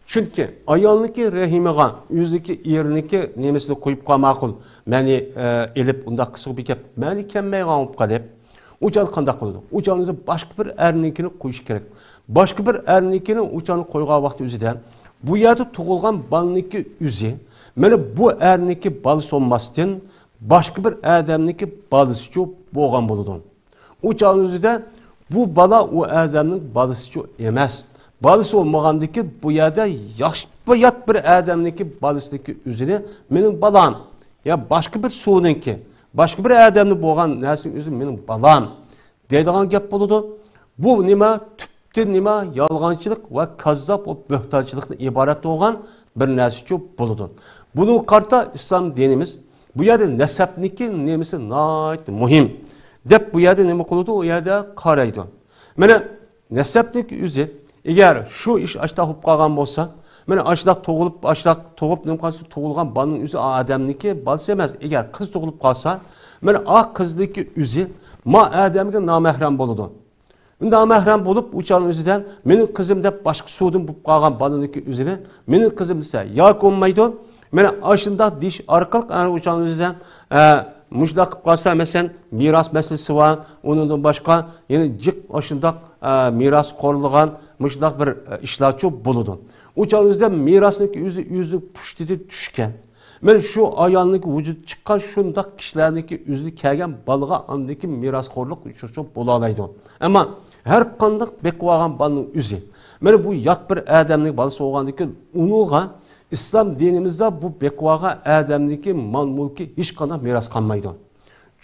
چۈنكى ئايالنىڭكى رەھىمىغا ئۆزىنىڭكى ئېرىنىڭكى نېمىسىنى قويۇپ قال ماقۇل. مەنى، ئە، ئېلىپ ئۇنداق قىلسىغۇ بىر گەپ. مەنى كەلمەيدىغان بولۇپ قالىپ، ئۇ چاغدا قانداق قىلىدۇ؟ ئۇ چاغدا باشقا بىر ئەرنىڭكىنى قويۇش كېرەك. باشقا بىر ئەرنىڭكىنى ئۇ چاغدا قويغان ۋاقتى ئۆزىدە، بۇ يەردە تۇغۇلغان بالىنىڭكى ئۆزى، مانا بۇ ئەرنىڭكى بالىسى بولماستىن، باشقا بىر ئادەمنىڭكى بالىسىچۇ بولغان بولىدۇ. ئۇ چاغنىڭ ئۆزىدە بۇ بالا ئۇ ئادەمنىڭ بالىسىچۇ ئەمەس. بالىسى بولمىغاندىكىن بۇ يەردە ياخشى، بۇ يات بىر ئادەمنىڭكى بالىسىنىڭكى ئۆزىنى مېنىڭ بالام، يا باشقا بىر سۇنىڭكى، باشقا بىر ئادەمنىڭ بولغان نەرسىنىڭ ئۆزى مېنىڭ بالام دەيدىغان گەپ بولىدۇ. بۇ نېمە؟ تۈپتىن نېمە؟ يالغانچىلىق ۋە كاززاپ، ئۇ بۆھتانچىلىقتىن ئىبارەت بولغان بىر نەرسىچۇ بولىدۇ. بۇنىڭغا قارىتا ئىسلام دىنىمىز بۇ يەردە نەسەبنىڭكى نېمىسى ناھايىتى مۇھىم دەپ بۇ يەردە نېمە قىلىدۇ؟ ئۇ يەردە قارايدۇ. مانا نەسەبنىڭكى ئۆزى، ئەگەر شۇ ئىش ئاشتاق بولۇپ قالغان بولسا، مانا ئاشتاق تۇغۇلۇپ، ئاشتاق تۇغۇپ نېمە قىلسا، تۇغۇلغان بالىنىڭ ئۆزى ئادەمنىڭكى بالىسى ئەمەس. ئەگەر قىز تۇغۇلۇپ قالسا، مانا ئا قىزنىڭكى ئۆزى ما ئادەمگە نامەھرەم بولىدۇ. نامەھرەم بولۇپ، ئۇ چاغنىڭ ئۆزىدە مېنىڭ قىزىم دەپ باشقا سۇدىن بولۇپ قالغان بالىنىڭكى ئۆزىنى مېنىڭ قىزىم دېسە ياكى بولمايدۇ. مانا ئاشۇنداق دېيىش ئارقىلىق ئەنە ئۇ چاغنىڭ ئۆزىدە، ئە، مۇشۇنداق قىلىپ قالسا، مەسىلەن، مىراس مەسىلىسى بار، ئۇنىڭدىن باشقا يەنە جىق ئاشۇنداق، ئە، مىراس قورۇلغان، مۇشۇنداق بىر، ئە، ئىشلارچۇ بولىدۇ. ئۇ چاغ ئۆزىدە مىراسنىڭكى ئۆزى، ئۆزى پۇشتىدىن چۈشكەن. مانا شۇ ئايالنىڭكى ۋۇجۇدى چىققان شۇنداق كىشىلەرنىڭكى ئۆزىدە كەلگەن بالىغا ئاندىن كېيىن مىراسخورلۇق ئۇچۇرچۇ بولالايدۇ. ئەمما ھەر قانداق بېقىۋالغان بالىنىڭ ئۆزى، مانا بۇ يات بىر ئادەمنىڭ بالىسى بولغاندىن كېيىن ئۇنىڭغا ئىسلام دىنىمىزدا بۇ بېقىۋالغان ئادەمنىڭكى مال-مۈلكى ھېچقانداق مىراس قالمايدۇ.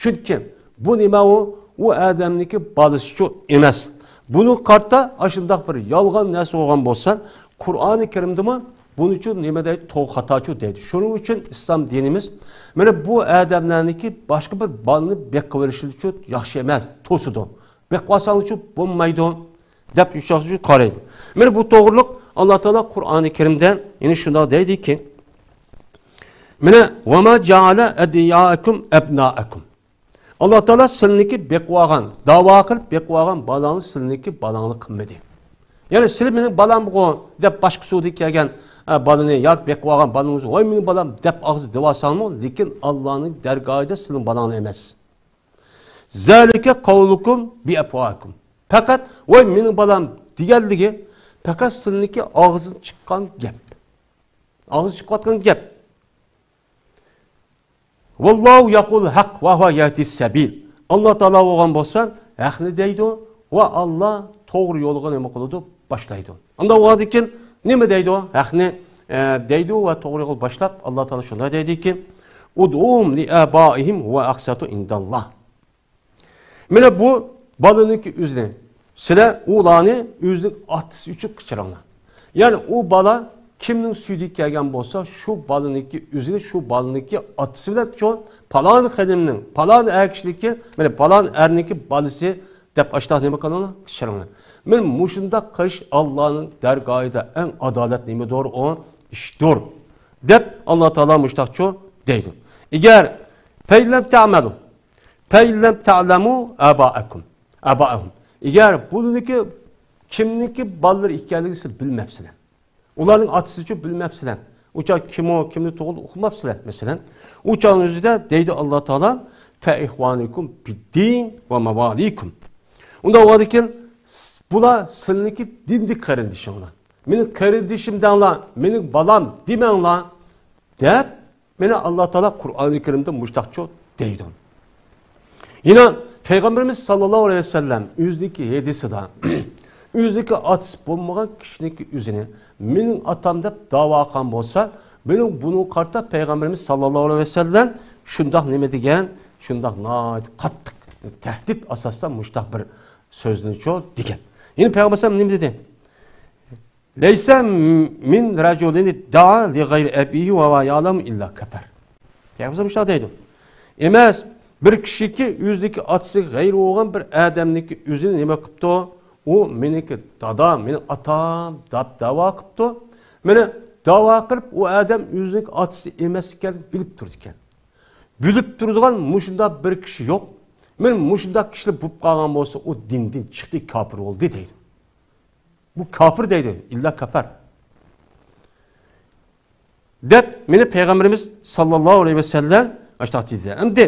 چۈنكى بۇ نېمە ئۇ؟ ئۇ ئادەمنىڭكى بالىسىچۇ ئەمەس. بۇنىڭغا قارىتا ئاشۇنداق بىر يالغان نەرسە بولغان بولسا، قۇرئانى كەرىمدىمۇ بۇنىچۇ نېمە دەيدۇ؟ توغرا خاتاچۇ دەيدۇ. شۇنىڭ ئۈچۈن ئىسلام دىنىمىز مانا بۇ ئادەملەرنىڭكى باشقا بىر بالىنى بېقىۋېلىشىچۇ ياخشى ئەمەس، توسىدۇ. بېقىۋالساڭچۇ بولمايدۇ دەپ يۇمشاقچۇ قارايدۇ. مانا بۇ توغرىلىق ئاللا تائالا قۇرئانى كەرىمدە يەنە شۇنداق دەيدىكى، مانا، «ۋەما جەئەلە ئەدىيائەكۇم ئەبنائەكۇم.» ئاللا تائالا سىلىنىڭكى بېقىۋالغان، داۋا قىلىپ بېقىۋالغان بالاڭنى سىلىنىڭكى بالاڭلىق قىلمىدى. يەنى سىلى مېنىڭ بالامغۇ دەپ باشقا سۇدىن كەلگەن، ئە، بالىنى ياكى بېقىۋالغان بالىڭىزنى، «ۋاي مېنىڭ بالام» دەپ ئاغزى دېۋالساڭمۇ، لېكىن ئاللانىڭ دەرگاھىدا سىلىنىڭ بالاڭلار ئەمەس. «زالىكە قەۋلۇكۇم بىئەفۋاھىكۇم.» پەقەت «ۋاي مېنىڭ بالام» دېگەنلىكى پەقەت سىلىنىڭكى ئاغزىدىن چىققان گەپ. ئاغزىدىن چىقىۋاتقان گەپ. «ۋاللاھۇ يەقۇلۇل ھەق ۋە ھۇۋە يەھدىس سەبىل.» ئاللا تائالا بولغان بولسا ھەقنى دەيدۇ ۋە ئاللا توغرا يولغا نېمە قىلىدۇ؟ باشلايدۇ. ئۇنداق بولغاندىكىن نېمە دەيدۇ؟ ھەقنى، ئە، دەيدۇ ۋە توغرا يولغا باشلاپ، ئاللا تائالا شۇنداق دەيدىكى، «ئۇدئۇھۇم لىئابائىھىم ھۇۋە ئەقسەتۇ ئىندەللاھ.» مانا بۇ بالىنىڭكى ئۆزىنى، سىلەر ئۇلارنى ئۆزىنىڭ ئاتىسى ئۈچۈن قىچىرىڭلار. يەنى ئۇ بالا كىمنىڭ سۈيىدىن كەلگەن بولسا، شۇ بالىنىڭكى ئۆزىنى، شۇ بالىنىڭكى ئاتىسى بىلەن چوڭ، پالان خېنىمنىڭ، پالان ئەر كىشىنىڭكى، مانا پالان ئەرنىڭكى بالىسى دەپ ئاشتاق نېمە قىلىڭلار؟ قىچىرىڭلار. مانا مۇشۇنداق قىلىش ئاللانىڭ دەرگاھىدا ئەڭ ئادالەت نېمىدۇر؟ ئۇ ئىشتۇر. دەپ ئاللا تائالا مۇشتاقچۇ دەيدۇ. ئەگەر فەئىللەم تەمەلۇ فەئىللەم تەلەمۇ ئابائەكۇم، ئابائەھۇم. ئەگەر بۇنىڭكى كىمنىڭكى بالىلىرى ئىكەنلىكىنى سىز بىلمەپسىلەر. ئۇلارنىڭ ئاتىسىچۇ بىلمەپسىلەر. ئۇچا كىمۇ، كىمنى تۇغۇلدى ئۇقماپسىلەر، مەسىلەن. ئۇ چاغنىڭ ئۆزىدە دەيدۇ ئاللا تائالا، فەئىخۋانۇكۇم بىددىن ۋە ماۋالىكۇم. ئۇنداق بولغاندىكىن، بۇلار سىلىنىڭكى دىندىكى قېرىندىشىڭلار. مېنىڭ قېرىندىشىم دەڭلار، مېنىڭ بالام دېمەڭلار، دەپ، مانا ئاللا تائالا قۇرئانى كەرىمدە مۇشتاقچۇ دەيدۇ. يەنە پەيغەمبىرىمىز ساللاللاھۇ ئەلەيھى ۋەسەللەم ئۆزىنىڭكى ھەدىسىدا، ئۆزىنىڭكى ئاتىسى بولمىغان كىشىنىڭكى ئۆزىنى مېنىڭ ئاتام دەپ داۋا قىلغان بولسا، مېنىڭ بۇنىڭغا قارىتا پەيغەمبىرىمىز ساللاللاھۇ ئەلەيھى ۋەسەللەم شۇنداق نېمە دېگەن، شۇنداق ناھايىتى قاتتىق تەھدىت ئاساستا مۇشتاق بىر سۆزنىچۇ دېگەن. يەنە پەيغەمبەر ئەلەيھىسسالام نېمە دېدى؟ لەيسە مىن رەجۇلىن ئىددەئا لىغەيرى ئەبىھى ۋە ھۇۋە يەئلەمۇ ئىللا كەفەر. پەيغەمبەر مۇشۇنداق دەيدۇ. ئەمەس، بىر كىشىكى ئۆزىنىڭكى ئاتىسىغا غەيرىي بولغان بىر ئادەمنىڭكى ئۆزىنى نېمە قىپتۇ؟ ئۇ مېنىڭكى دادام، مېنىڭ ئاتام دەپ داۋا قىپتۇ. مانا داۋا قىلىپ، ئۇ ئادەم ئۆزىنىڭكى ئاتىسى ئەمەس ئىكەنلىكىنى بىلىپ تۇرىدىكەن. بىلىپ تۇرىدىغان مۇشۇنداق بىر كىشى يوق. مانا مۇشۇنداق كىشىلەر بولۇپ قالغان بولسا، ئۇ دىندىن چىقتى، كاپىر بولدى دەيدۇ. بۇ كاپىر دەيدۇ، ئىللا كەفەر. دەپ، مانا پەيغەمبىرىمىز ساللاللاھۇ ئەلەيھى ۋەسەللەم ئاشۇنداق دېدى. ئەمدى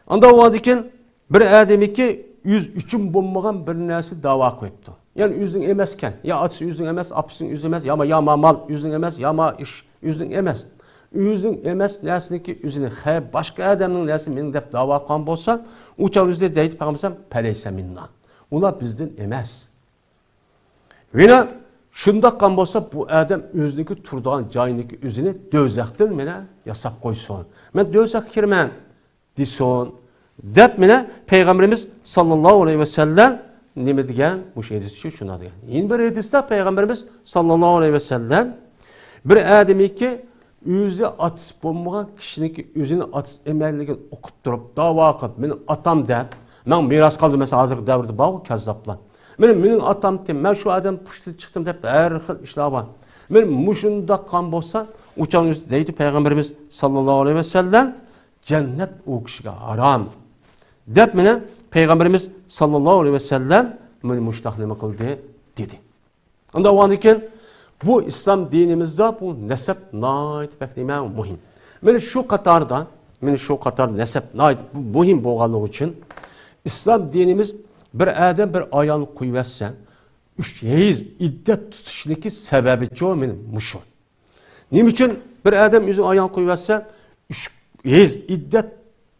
ئانداق بولغاندىكىن بىر ئادەمكى ئۆزى ئۈچۈن بولمىغان بىر نەرسە داۋا قىلىپتۇ. يەنى ئۆزىنىڭ ئەمەسكەن، يا ئاتىسى ئۆزىنىڭ ئەمەس، ئاپىسىنىڭ ئۆزى ئەمەس، يا ما، يا ما مال ئۆزىنىڭ ئەمەس، يا ما ئىش ئۆزىنىڭ ئەمەس. ئۆزىنىڭ ئەمەس نەرسىنىڭكى ئۆزىنى خە-، باشقا ئادەمنىڭ نەرسىسى مېنىڭ دەپ داۋا قىلغان بولسا، ئۇ چاغ ئۆزى دەيدۇ پەيغەمبەر، پەلەيسە مىننا. ئۇلار بىزدىن ئەمەس. مانا شۇنداق قىلغان بولسا، بۇ ئادەم ئۆزىنىڭكى تۇرىدىغان جايىنىڭكى ئۆزىنى دوزاختىن مانا ياساپ قويسۇن. مەن دوزاخقا كىرىمەن دېسۇن. دەپ مانا پەيغەمبىرىمىز ساللاللاھۇ ئەلەيھى ۋەسەللەم نېمە دېگەن؟ مۇشۇ ھەدىس ئۈچۈن شۇنداق دېگەن. يەنە بىر ھەدىستە پەيغەمبىرىمىز ساللاللاھۇ ئەلەيھى ۋەسەللەم بىر ئادەمكى ئۆزى ئاتىسى بولمىغان كىشىنىڭكى ئۆزىنى ئاتىسى ئەمەسلىكىنى ئۇقۇپ تۇرۇپ، داۋا قىلىپ، مېنىڭ ئاتام دەپ، ماڭا مىراس قالدى، مەسىلەن، ھازىرقى دەۋردە بارغۇ كەززاپلار. مېنىڭ، مېنىڭ ئاتامتى، مەن شۇ ئادەم پۇشتىدىن چىقتىم دەپ ھەر خىل ئىشلار بار. مېنىڭ مۇشۇنداق قىلغان بولسا، ئۇ چاغ دەيدۇ پەيغەمبىرىمىز ساللاللاھۇ ئەلەيھى ۋەسەللەم، جەننەت ئۇ كىشىگە ھارام. دەپ مانا پەيغەمبىرىمىز ساللاللاھۇ ئەلەيھى ۋەسەللەم مانا مۇشۇنداق نېمە قىلدى دېدى. ئۇنداق بولغاندىكىن، بۇ ئىسلام دىنىمىزدا بۇ نەسەب ناھايىتى بەك نېمە مۇھىم. مانا شۇ قاتاردا، مانا شۇ قاتاردا نەسەب ناھايىتى مۇھىم بولغانلىقى ئۈچۈن، ئىسلام دىنىمىز بىر ئادەم بىر ئايالنى قويۇۋەتسە، ئۈچ ھەيز ئىددەت تۇتۇشنىكى سەۋەبىچۇ مېنىڭ مۇشۇ. نېمە ئۈچۈن بىر ئادەم ئۆزىنى ئايان قويۇۋەتسە، ئۈچ ھەيز ئىددەت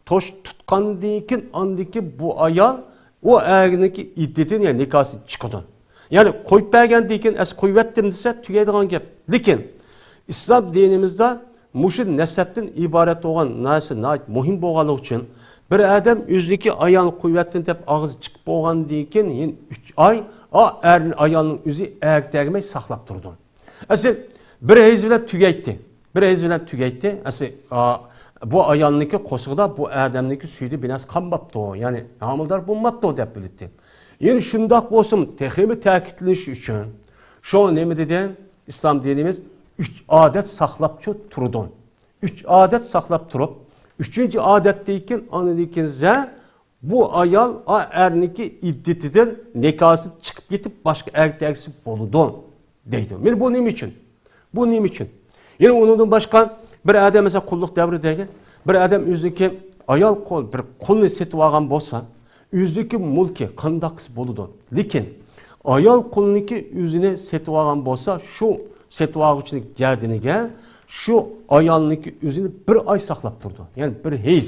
توش تۇتقاندىن كېيىن، ئاندىن كېيىن بۇ ئايال ئۇ ئەرنىڭكى ئىددىتىنى، يەنى نىكاسىدىن چىقىدۇ. يەنى قويۇپ بەرگەندىن كېيىن، ئەس قويۇۋەتتىم دېسە، تۈگەيدىغان گەپ. لېكىن ئىسلام دىنىمىزدا مۇشۇ نەسەبتىن ئىبارەت بولغان نەرسە ناھايىتى مۇھىم بولغانلىقى ئۈچۈن، بىر ئادەم ئۆزىنىڭكى ئايالىنى قويۇۋەتتىم دەپ ئاغزى چىقىپ بولغاندىن كېيىن، يەنە ئۈچ ئاي، ئا، ئەر، ئايالنىڭ ئۆزى ئەرگە تەگمەي ساقلاپ تۇرىدۇ. ئەسلى بىر ھەيز بىلەن تۈگەيتتى. بىر ھەيز بىلەن تۈگەيتتى. ئەسلى، ئا، بۇ ئايالنىڭكى قورسىقىدا بۇ ئادەمنىڭكى سۈيىدە بىر نەرسە قالماپتۇ، يەنى ھامىلىدار بولماپتۇ دەپ بىلىتتى. يەنە شۇنداق بولسىمۇ، تېخىمۇ تەكىتلىنىش ئۈچۈن، شۇ نېمە دېدى؟ ئىسلام دىنىمىز ئۈچ ئادەت ساقلاپچۇ تۇرىدۇ. ئۈچ ئادەت ساقلاپ تۇرۇپ، ئۈچىنچى ئادەتتىن كېيىن، ئاندىن كېيىن زە بۇ ئايال ئا ئەرنىڭكى ئىددىتىدىن، نىكاسىدىن چىقىپ كېتىپ، باشقا ئەرگە تەگسە بولىدۇ، دەيدۇ. مانا بۇ نېمە ئۈچۈن؟ بۇ نېمە ئۈچۈن؟ يەنە ئۇنىڭدىن باشقا بىر ئادەم، مەسىلەن، قۇللۇق دەۋرىدىكى بىر ئادەم ئۆزىنىڭكى ئايال قۇل، بىر قۇلنى سېتىۋالغان بولسا، ئۆزىنىڭكى مۈلكى قانداق قىلسا بولىدۇ. لېكىن ئايال قۇلنىڭكى ئۆزىنى سېتىۋالغان بولسا، شۇ سېتىۋالغۇچىنىڭ گەدىنىگە شۇ ئايالنىڭكى ئۆزىنى بىر ئاي ساقلاپ تۇرىدۇ. يەنى بىر ھەيز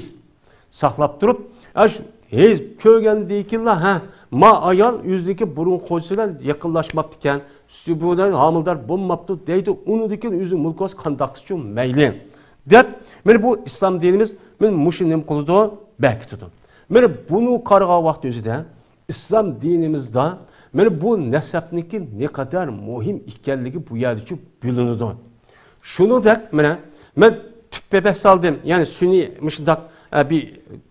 ساقلاپ تۇرۇپ، ئاشۇ ھەيز كۆرگەندىن كېيىنلا، ھە، ما ئايال ئۆزىنىڭكى بۇرۇنقى خوجىسى بىلەن يېقىنلاشماپتىكەن، سۈبۇدە ھامىلىدار بولماپتۇ دەيدۇ، ئۇنىڭدىن كېيىن ئۆزىنىڭ مۈلكى بولسا قانداق قىلسىچۇ مەيلى، دەپ، مانا بۇ ئىسلام دىنىمىز مانا مۇشۇ نېمە قىلىدۇ، بەكىتىدۇ. مانا بۇنى قارىغان ۋاقىت ئۆزىدە ئىسلام دىنىمىزدا مانا بۇ نەسەبنىڭكى نەقەدەر مۇھىم ئىكەنلىكى بۇ يەردىچۇ بىلىنىدۇ. شۇنىڭدەك، مانا، مەن تۈپ بەبەك سالدىم، يەنى سۈنئىي مۇشۇنداق، ئە، بىر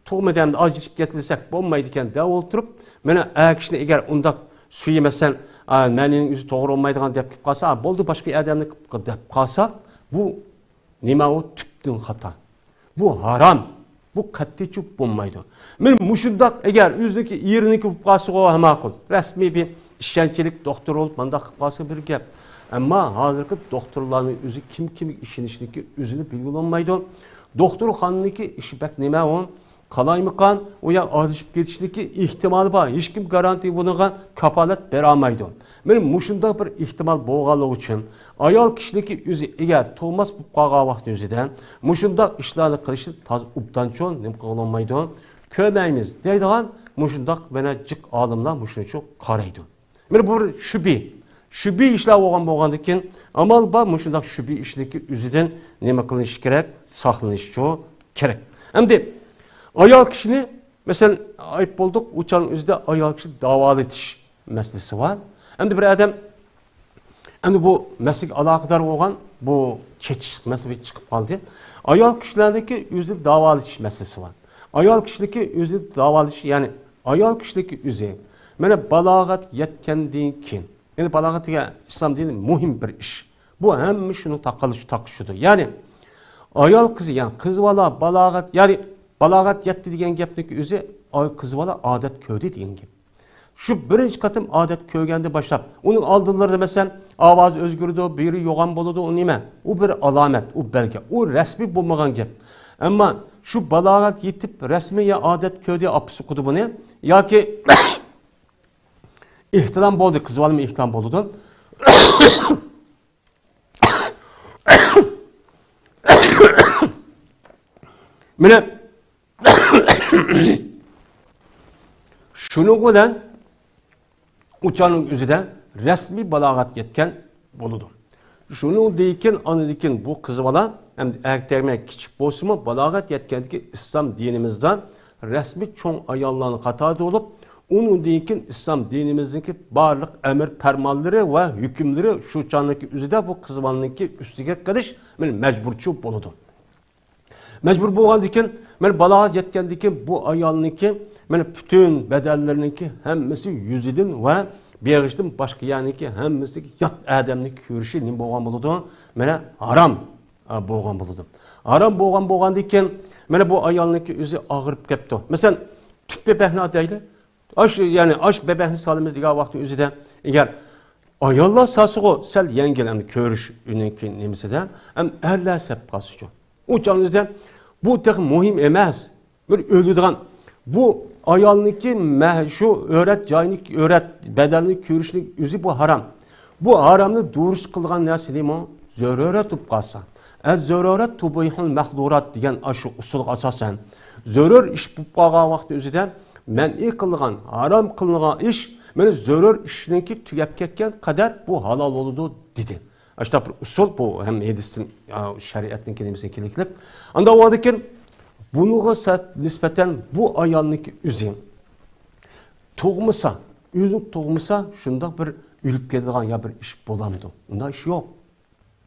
تۇغما دەمدە ئاجرىشىپ كېتىلسەك بولمايدىكەن دەۋ ئولتۇرۇپ، مانا، ئەر كىشىنى ئەگەر ئۇنداق سۆيمەسەن، ئا، مەنىنىڭ ئۆزى توغرا بولمايدىغان دەپ كېلىپ قالسا، ئا، بولدى، باشقا ئادەمنى دەپ قالسا، بۇ نېمە ئۇ؟ تۈپتىن خاتا. بۇ ھارام. بۇ قەتئىيچۇ بولمايدۇ. مانا مۇشۇنداق ئەگەر ئۆزىنىڭكى ئېرىنىڭكى بولۇپ قالسىغۇ، ھە، ماقۇل. رەسمىي بىر ئىشەنچلىك دوختۇر بولۇپ مانداق قىلىپ قالسا بىر گەپ. ئەمما ھازىرقى دوختۇرلارنىڭ ئۆزى كىم كىمگە ئىشىنىشنىكى ئۆزىنى بىلگىلى بولمايدۇ. دوختۇرخانىنىڭكى ئىشى بەك نېمە ئۇ؟ قالايمىقان، ئۇ يەر ئادىشىپ كېتىشلىكى ئېھتىمالى بار. ھېچكىم گارانتىيە بۇنىڭغا كاپالەت بېرەلمەيدۇ. مانا مۇشۇنداق بىر ئېھتىمال بولغانلىقى ئۈچۈن، ئايال كىشىنىڭكى ئۆزى ئەگەر تۇغماس بولۇپ قالغان ۋاقتى ئۆزىدە مۇشۇنداق ئىشلارنى قىلىشنى تازا ئوبدانچۇ نېمە قىلغىلى بولمايدۇ. كۆرمەيمىز دەيدىغان مۇشۇنداق مانا جىق ئالىملار مۇشۇنىچۇ قارايدۇ. مانا بۇ بىر شۈبھە. شۈبھە ئىشلار بولغان بولغاندىن كېيىن، ئامال بار مۇشۇنداق شۈبھە ئىشنىڭكى ئۆزىدىن نېمە قىلىنىشى كېرەك؟ ساقلىنىشىچۇ كېرەك. ئەمدى ئايال كىشىنى، مەسىلەن، ئېيتىپ بولدۇق، ئۇ چاغنىڭ ئۆزىدە ئايال كىشىنى داۋالىتىش مەسىلىسى بار. ئەمدى بىر ئادەم، ئەمدى بۇ مەسىلىگە ئالاقىدار بولغان بۇ چېتىشلىق مەسىلە چىقىپ قالدى. ئايال كىشىلەرنىڭكى ئۆزىنى داۋالىتىش مەسىلىسى بار. ئايال كىشىنىڭكى ئۆزىنى داۋالىتىش، يەنى ئايال كىشىنىڭكى ئۆزى، مانا، بالاغەت يەتكەندىن كېيىن، يەنى بالاغەت دېگەن ئىسلام دىنى مۇھىم بىر ئىش. بۇ ھەممە شۇنى تاقىلىش-، تاقىشىدۇ. يەنى ئايال قىزى، يەنى قىز بالا بالاغەت، يەنى بالاغەت يەتتى دېگەن گەپنىڭكى ئۆزى، ئاي-، قىز بالا ئادەت كۆردى دېگەن گەپ. شۇ بىرىنچى قېتىم ئادەت كۆرگەندىن باشلاپ، ئۇنىڭ ئالدىلىرىدا، مەسىلەن، ئاۋازى ئۆزگىرىدۇ، بىرى يوغان بولىدۇ، ئۇ نېمە؟ ئۇ بىر ئالامەت، ئۇ بەلگە، ئۇ رەسمىي بولمىغان گەپ. ئەمما شۇ بالاغەت يېتىپ، رەسمىي يا ئادەت كۆردى، ئاپىسى ئۇقىدۇ بۇنى، ياكى ئېھتىلام بولدى، قىز بالىمۇ ئېھتىلام بولىدۇ. مانا، شۇنىڭ بىلەن ئۇ چاغنىڭ ئۆزىدە رەسمىي بالاغەت يەتكەن بولىدۇ. شۇنىڭدىن كېيىن، ئاندىن كېيىن بۇ قىز بالا، ئەمدى ئەركەك تەگمەي كىچىك بولسىمۇ، بالاغەت يەتكەندىكى ئىسلام دىنىمىزدا رەسمىي چوڭ ئاياللارنىڭ قاتارىدا بولۇپ، ئۇنىڭدىن كېيىن ئىسلام دىنىمىزنىڭكى بارلىق ئەمىر پەرمانلىرى ۋە ھۆكۈملىرى شۇ چاغنىڭكى ئۆزىدە بۇ قىز بالىنىڭكى ئۈستىگە قىلىش مەجبۇرچۇ بولىدۇ. مەجبۇر بولغاندىن كېيىن، مانا بالاغەت يەتكەندىن كېيىن بۇ ئايالنىڭكى، مانا پۈتۈن بەدەنلىرىنىڭكى ھەممىسى يۈزىدىن ۋە بېغىشتىن باشقا يەرنىڭكى ھەممىسىگە يات ئادەمنى كۆرۈشى نېمە بولغان بولىدۇ؟ مانا ھارام، ئا، بولغان بولىدۇ. ھارام بولغان بولغاندىن كېيىن، مانا بۇ ئايالنىڭكى ئۆزى ئاغرىپ كەپتۇ. مەسىلەن، تۈپ بەبەكنى ئاتايلى. ئاش، يەنى ئاش بەبەكنى سالىمىز دېگەن ۋاقىتنىڭ ئۆزىدە، ئەگەر ئاياللار سالسىغۇ سەل يەڭگىل، ئەمدى كۆرۈش ئۆينىڭكى نېمىسىدە، ئەم، ئەرلەر سەپ قالسىچۇ. ئۇ چاغنىڭ ئۆزىدە بۇ تېخى مۇھىم ئەمەس. بىر ئۆلىدىغان، بۇ ئايالنىڭكى مەھ-، شۇ ئۆرەت جاينى، ئۆرەت بەدەننى كۆرۈشنىڭ ئۆزى بۇ ھارام. بۇ ھارامنى دۇرۇس قىلغان نەرسە نېمە؟ زۆرۈرەت بولۇپ قالسا. ئەز زۆرۈرەت تۇبىھۇل مەھزۇرات دېگەن ئاشۇ ئۇسۇلغا ئاساسەن، زۆرۈر ئىش بولۇپ قالغان ۋاقىت ئۆزىدە مەنئى قىلغان، ھارام قىلىنغان ئىش مانا زۆرۈر ئىشنىڭكى تۈگەپ كەتكەن قەدەر بۇ ھالال بولىدۇ، دېدى. ئاشۇنداق بىر ئۇسۇل بۇ ھەم ھەدىستىن، يا، شەرىئەتنىڭكى نېمىسىگە كېلىكلىك. ئاندىن ئۇنىڭدىن كېيىن بۇنىڭغا سە-، نىسبەتەن بۇ ئايالنىڭكى ئۆزى تۇغمىسا، ئۆزى تۇغمىسا، شۇنداق بىر ئۆلۈپ كېتىدىغان يا بىر ئىش بولامدۇ؟ ئۇنداق ئىش يوق.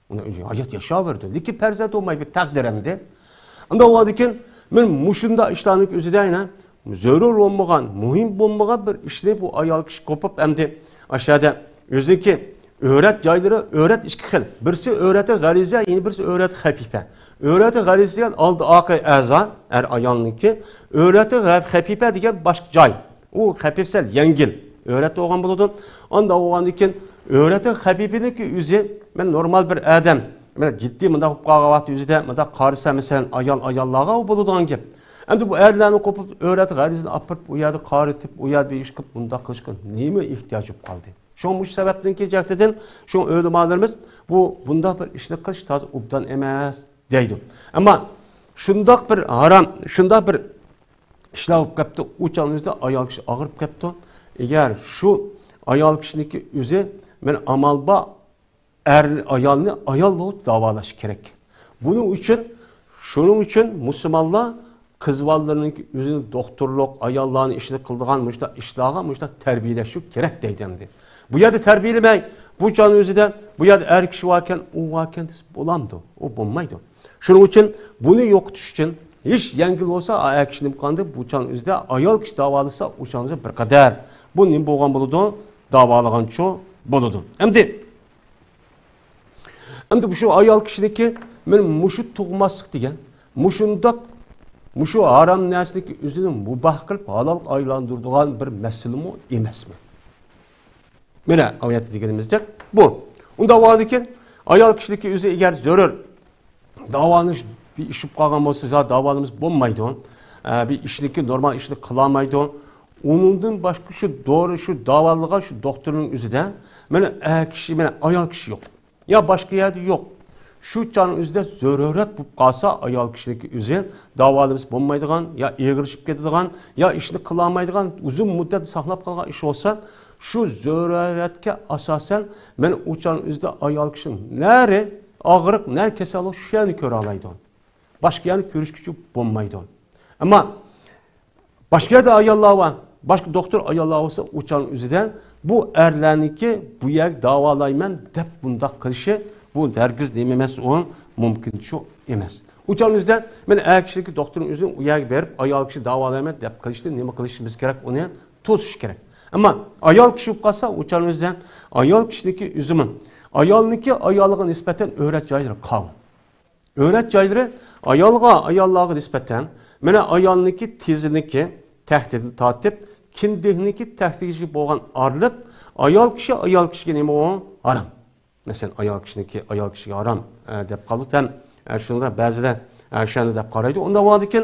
ئۇنىڭ ئۆزى ھايات ياشاۋېرىدۇ. لېكىن پەرزەنت بولماي بىر تەقدىر ئەمدى. ئاندىن ئۇنىڭدىن كېيىن مانا مۇشۇنداق ئىشلارنىڭكى ئۆزىدە يەنە زۆرۈر بولمىغان، مۇھىم بولمىغان بىر ئىشنى بۇ ئايال كىشى قوپۇپ ئەمدى ئاشۇ يەردە ئۆزىنىڭكى ئۆرەت جايلىرى، ئۆرەت ئىككى خىل. بىرسى ئۆرەتى غەلىزە، يەنە بىرسى ئۆرەتى خەپىپە. ئۆرەتى غەلىزە دېگەن ئالدى ئارقا ئەزا، ئەر ئايالنىڭكى. ئۆرەتى غە-، خەپىپە دېگەن باشقا جاي. ئۇ خەپىپ سەل يەڭگىل ئۆرەت بولغان بولىدۇ. ئانداق بولغاندىن كېيىن ئۆرەتى خەپىپىنىڭكى ئۆزى، مەن نورمال بىر ئادەم، مەن جىددىي مۇنداق بولۇپ قالغان ۋاقىت ئۆزىدە مۇنداق قارىسا، مەسىلەن، ئايال ئاياللارغا ئۇ بولىدىغان گەپ. ئەمدى بۇ ئەرلەرنى قوپۇپ، ئۆرەت غەلىزىنى ئاپىرىپ، ئۇ يەردە قارىتىپ، ئۇ يەردە ئىش قىلىپ، مۇنداق قىلىشقا نېمە ئېھتىياج بولۇپ قالدى؟ شۇڭا مۇشۇ سەۋەبتىن كېلىپ جەھەتتىن شۇ ئۆلىمالىرىمىز بۇ، بۇنداق بىر ئىشنى قىلىش تازا ئوبدان ئەمەس دەيدۇ. ئەمما شۇنداق بىر ھارام، شۇنداق بىر ئىشلار بولۇپ كەپتۇ، ئۇ چاغنىڭ ئۆزىدە ئايال كىشى ئاغرىپ كەپتۇ. ئەگەر شۇ ئايال كىشىنىڭكى ئۆزى، مانا ئامال بار، ئەر، ئايالنى ئاياللىق داۋالاش كېرەك. بۇنىڭ ئۈچۈن، شۇنىڭ ئۈچۈن مۇسۇلمانلار قىز بالىلىرىنىڭكى ئۆزىنى دوختۇرلۇق، ئاياللارنى ئىشىنى قىلىدىغان مۇشۇنداق ئىشلارغا مۇشۇنداق تەربىيەلەش كېرەك دەيدۇ ئەمدى. بۇ يەردە تەربىيەلىمەي، بۇ چاغنىڭ ئۆزىدە، بۇ يەردە ئەر كىشى باركەن، ئۇ باركەن دېسە بولامدۇ؟ ئۇ بولمايدۇ. شۇنىڭ ئۈچۈن بۇنى يوقىتىش ئۈچۈن ھېچ يەڭگىل بولسا، ئەر كىشىنى قاندى، بۇ چاغنىڭ ئۆزىدە ئايال كىشى داۋالىسا، ئۇ چاغنىڭ ئۆزىدە بىر قەدەر بۇ نېمە بولغان بولىدۇ؟ داۋالىغانچۇ بولىدۇ. ئەمدى ئەمدى مۇشۇ ئايال كىشىنىڭكى مانا مۇشۇ تۇغماسلىق دېگەن، مۇشۇنداق، مۇشۇ ھارام نەرسىنىڭكى ئۆزىنى مۇباھ قىلىپ ھالالغا ئايلاندۇرىدىغان بىر مەسىلىمۇ ئەمەسمۇ؟ مانا ئايەتتە دېگىنىمىزدەك بۇ. ئۇنداق بولغاندىكىن ئايال كىشىنىڭكى ئۆزى ئەگەر زۆرۈر داۋالىنىش بىر ئىش بولۇپ قالغان بولسا، زادى داۋالىمىسا بولمايدۇ. ئە، بىر ئىشنىكى نورمال ئىشنى قىلالمايدۇ. ئۇنىڭدىن باشقا شۇ دورا، شۇ داۋالىغان شۇ دوختۇرنىڭ ئۆزىدە مانا ئەر كىشى، مانا ئايال كىشى يوق. يا باشقا يەردە يوق. شۇ چاغنىڭ ئۆزىدە زۆرۈرەت بولۇپ قالسا، ئايال كىشىنىڭكى ئۆزى داۋالىمىسا بولمايدىغان، يا ئېغىرلىشىپ كېتىدىغان، يا ئىشنى قىلالمايدىغان، ئۇزۇن مۇددەت ساقلاپ قالغان ئىش بولسا، شۇ زۆرۈرەتكە ئاساسەن مانا ئۇ چاغنىڭ ئۆزىدە ئايال كىشى نەرى ئاغرىق، نە كېسەل بولسا شۇ يەرنى كۆرەلەيدۇ. باشقا يەرنى كۆرۈشكىچە بولمايدۇ. ئەمما باشقا يەردە ئاياللار بار، باشقا دوختۇر ئاياللار بولسا، ئۇ چاغنىڭ ئۆزىدە بۇ ئەرلەرنىڭكى بۇ يەرگە داۋالايمەن دەپ بۇنداق قىلىشى، بۇ ھەرگىز نېمە ئەمەس، ئۇ مۇمكىنچۇ ئەمەس. ئۇ چاغنىڭ ئۆزىدە مانا ئەر كىشىنىڭكى دوختۇرنىڭ ئۆزىنىڭ ئۇ يەرگە بېرىپ، ئايال كىشى داۋالايمەن دەپ قىلىشنى نېمە قىلىشىمىز كېرەك؟ ئۇنى توسۇش كېرەك. ئەمما ئايال كىشى بولۇپ قالسا، ئۇ چاغنىڭ ئۆزىدە ئايال كىشىنىڭكى ئۆزىمۇ ئايالنىڭكى ئايالىغا نىسبەتەن ئۆرەت جايلىرى قاۋۇ. ئۆرەت جايلىرى ئايالغا، ئاياللارغا نىسبەتەن، مانا ئايالنىڭكى تېزىنىڭكى تەھتىدىن تارتىپ، كىندىكنىڭكى تەھتىگىچە بولغان ئارىلىق ئايال كىشى ئايال كىشىگە نېمە ئۇ؟ ھارام. مەسىلەن، ئايال كىشىنىڭكى ئايال كىشىگە ھارام، ئە، دەپ قالدۇق ھەم، ئە، شۇنىڭدا بەزىلەر، ئە، شۇنداق دەپ قارايدۇ. ئۇنداق بولغاندىكىن،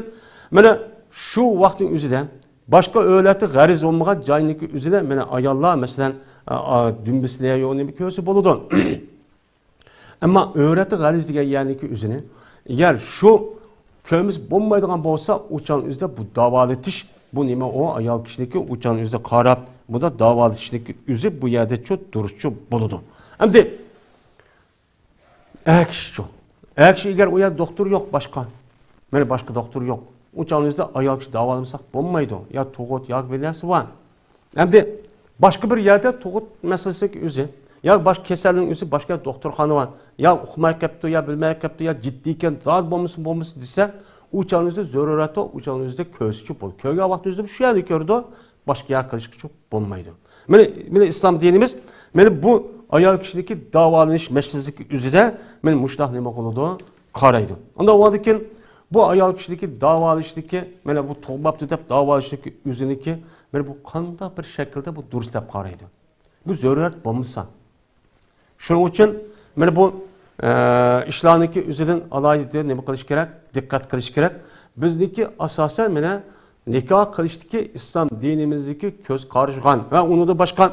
مانا شۇ ۋاقىتنىڭ ئۆزىدە باشقا ئۆرەتتە غەرىز بولمىغان جاينىڭكى ئۆزىدە، مانا ئاياللار، مەسىلەن، ئە، ئا، دۈمبىسىنى يا نېمە كۆرسە بولىدۇ. ئەمما ئۆرەتتە غەرىز دېگەن يەرنىڭكى ئۆزىنى، ئەگەر شۇ كۆرمىسە بولمايدىغان بولسا، ئۇ چاغنىڭ ئۆزىدە بۇ داۋالىتىش، بۇ نېمە، ئۇ ئايال كىشىنىڭكى ئۇ چاغنىڭ ئۆزىدە قاراپ، بۇنداق داۋالىتىشنىڭكى ئۆزى بۇ يەردە چۇ دۇرۇسچۇ بولىدۇ. ئەمدى ئەر كىشىچۇ؟ ئەر كىشى ئەگەر ئۇ يەردە دوختۇر يوق باشقا، مانا باشقا دوختۇر يوق، ئۇ چاغنىڭ ئۆزىدە ئايال كىشى داۋالىمىساق بولمايدۇ، يا تۇغۇت ياكى بىر نەرسە بار. ئەمدى باشقا بىر يەردە تۇغۇت مەسىلىسىنىڭكى ئۆزى، يا باشقا كېسەلنىڭ ئۆزى، باشقا دوختۇرخانا بار، يا ئۇقماي قاپتۇ، يا بىلمەي قاپتۇ، يا جىددىيكەن، زادى بولمىسۇن، بولمىسۇن دېسە، ئۇ چاغنىڭ ئۆزىدە زۆرۈرەت بار، ئۇ چاغنىڭ ئۆزىدە كۆرسىچۇ بول. كۆرگەن ۋاقتىڭىزدا شۇ يەرنى كۆرىدۇ، باشقا يەر قىلىشقىچۇ بولمايدۇ. مانا، مانا ئىسلام دىنىمىز مانا بۇ ئايال كىشىنىڭكى داۋالىنىش مەسىلىسىنىڭكى ئۆزىدە مانا مۇشۇنداق نېمە قىلىدۇ؟ قارايدۇ. ئۇنداق بولغاندىكىن بۇ ئايال كىشىنىڭكى داۋالىشىنىڭكى، مانا بۇ تۇغماپتۇ دەپ داۋالىشىنىڭكى ئۆزىنىڭكى، مانا بۇ قانداق بىر شەكىلدە بۇ دۇرۇس دەپ قارايدۇ؟ بۇ زۆرۈرەت بولمىسا. شۇنىڭ ئۈچۈن مانا بۇ، ئە، ئىشلارنىڭكى ئۆزىدىن ئالاھىدە نېمە قىلىش كېرەك؟ دىققەت قىلىش كېرەك. بىزنىڭكى ئاساسەن مانا نىكاھ قىلىشتىكى ئىسلام دىنىمىزدىكى كۆز قارىشىغان ۋە ئۇنىڭدىن باشقا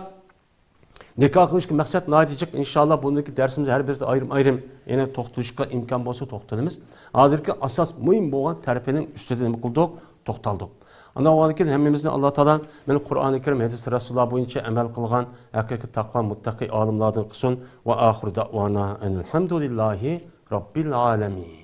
نىكاھ قىلىشقا مەقسەت ناھايىتى جىق. ئىنشاللا بۇندىكى دەرسىمىز ھەر بىرسى ئايرىم-ئايرىم، يەنى توختىلىشقا ئىمكان بولسا توختىلىمىز. ھازىرقى ئاساس مۇھىم بولغان تەرىپىنىڭ ئۈستىدە نېمە قىلدۇق؟ توختالدۇق. ئاندىن بولغاندىن كېيىن ھەممىمىزنى ئاللا تائالا مەن قۇرئانى كەرىم، ھەدىس رەسۇلۇللا بويىچە ئەمەل قىلغان ھەقىقىي تەقۋا مۇتتەقى ئالىملاردىن قىلسۇن. ۋە ئاخىر دەئۋانا ئەنىل ھەمدۇلىللاھى رەببىل ئالەمىن.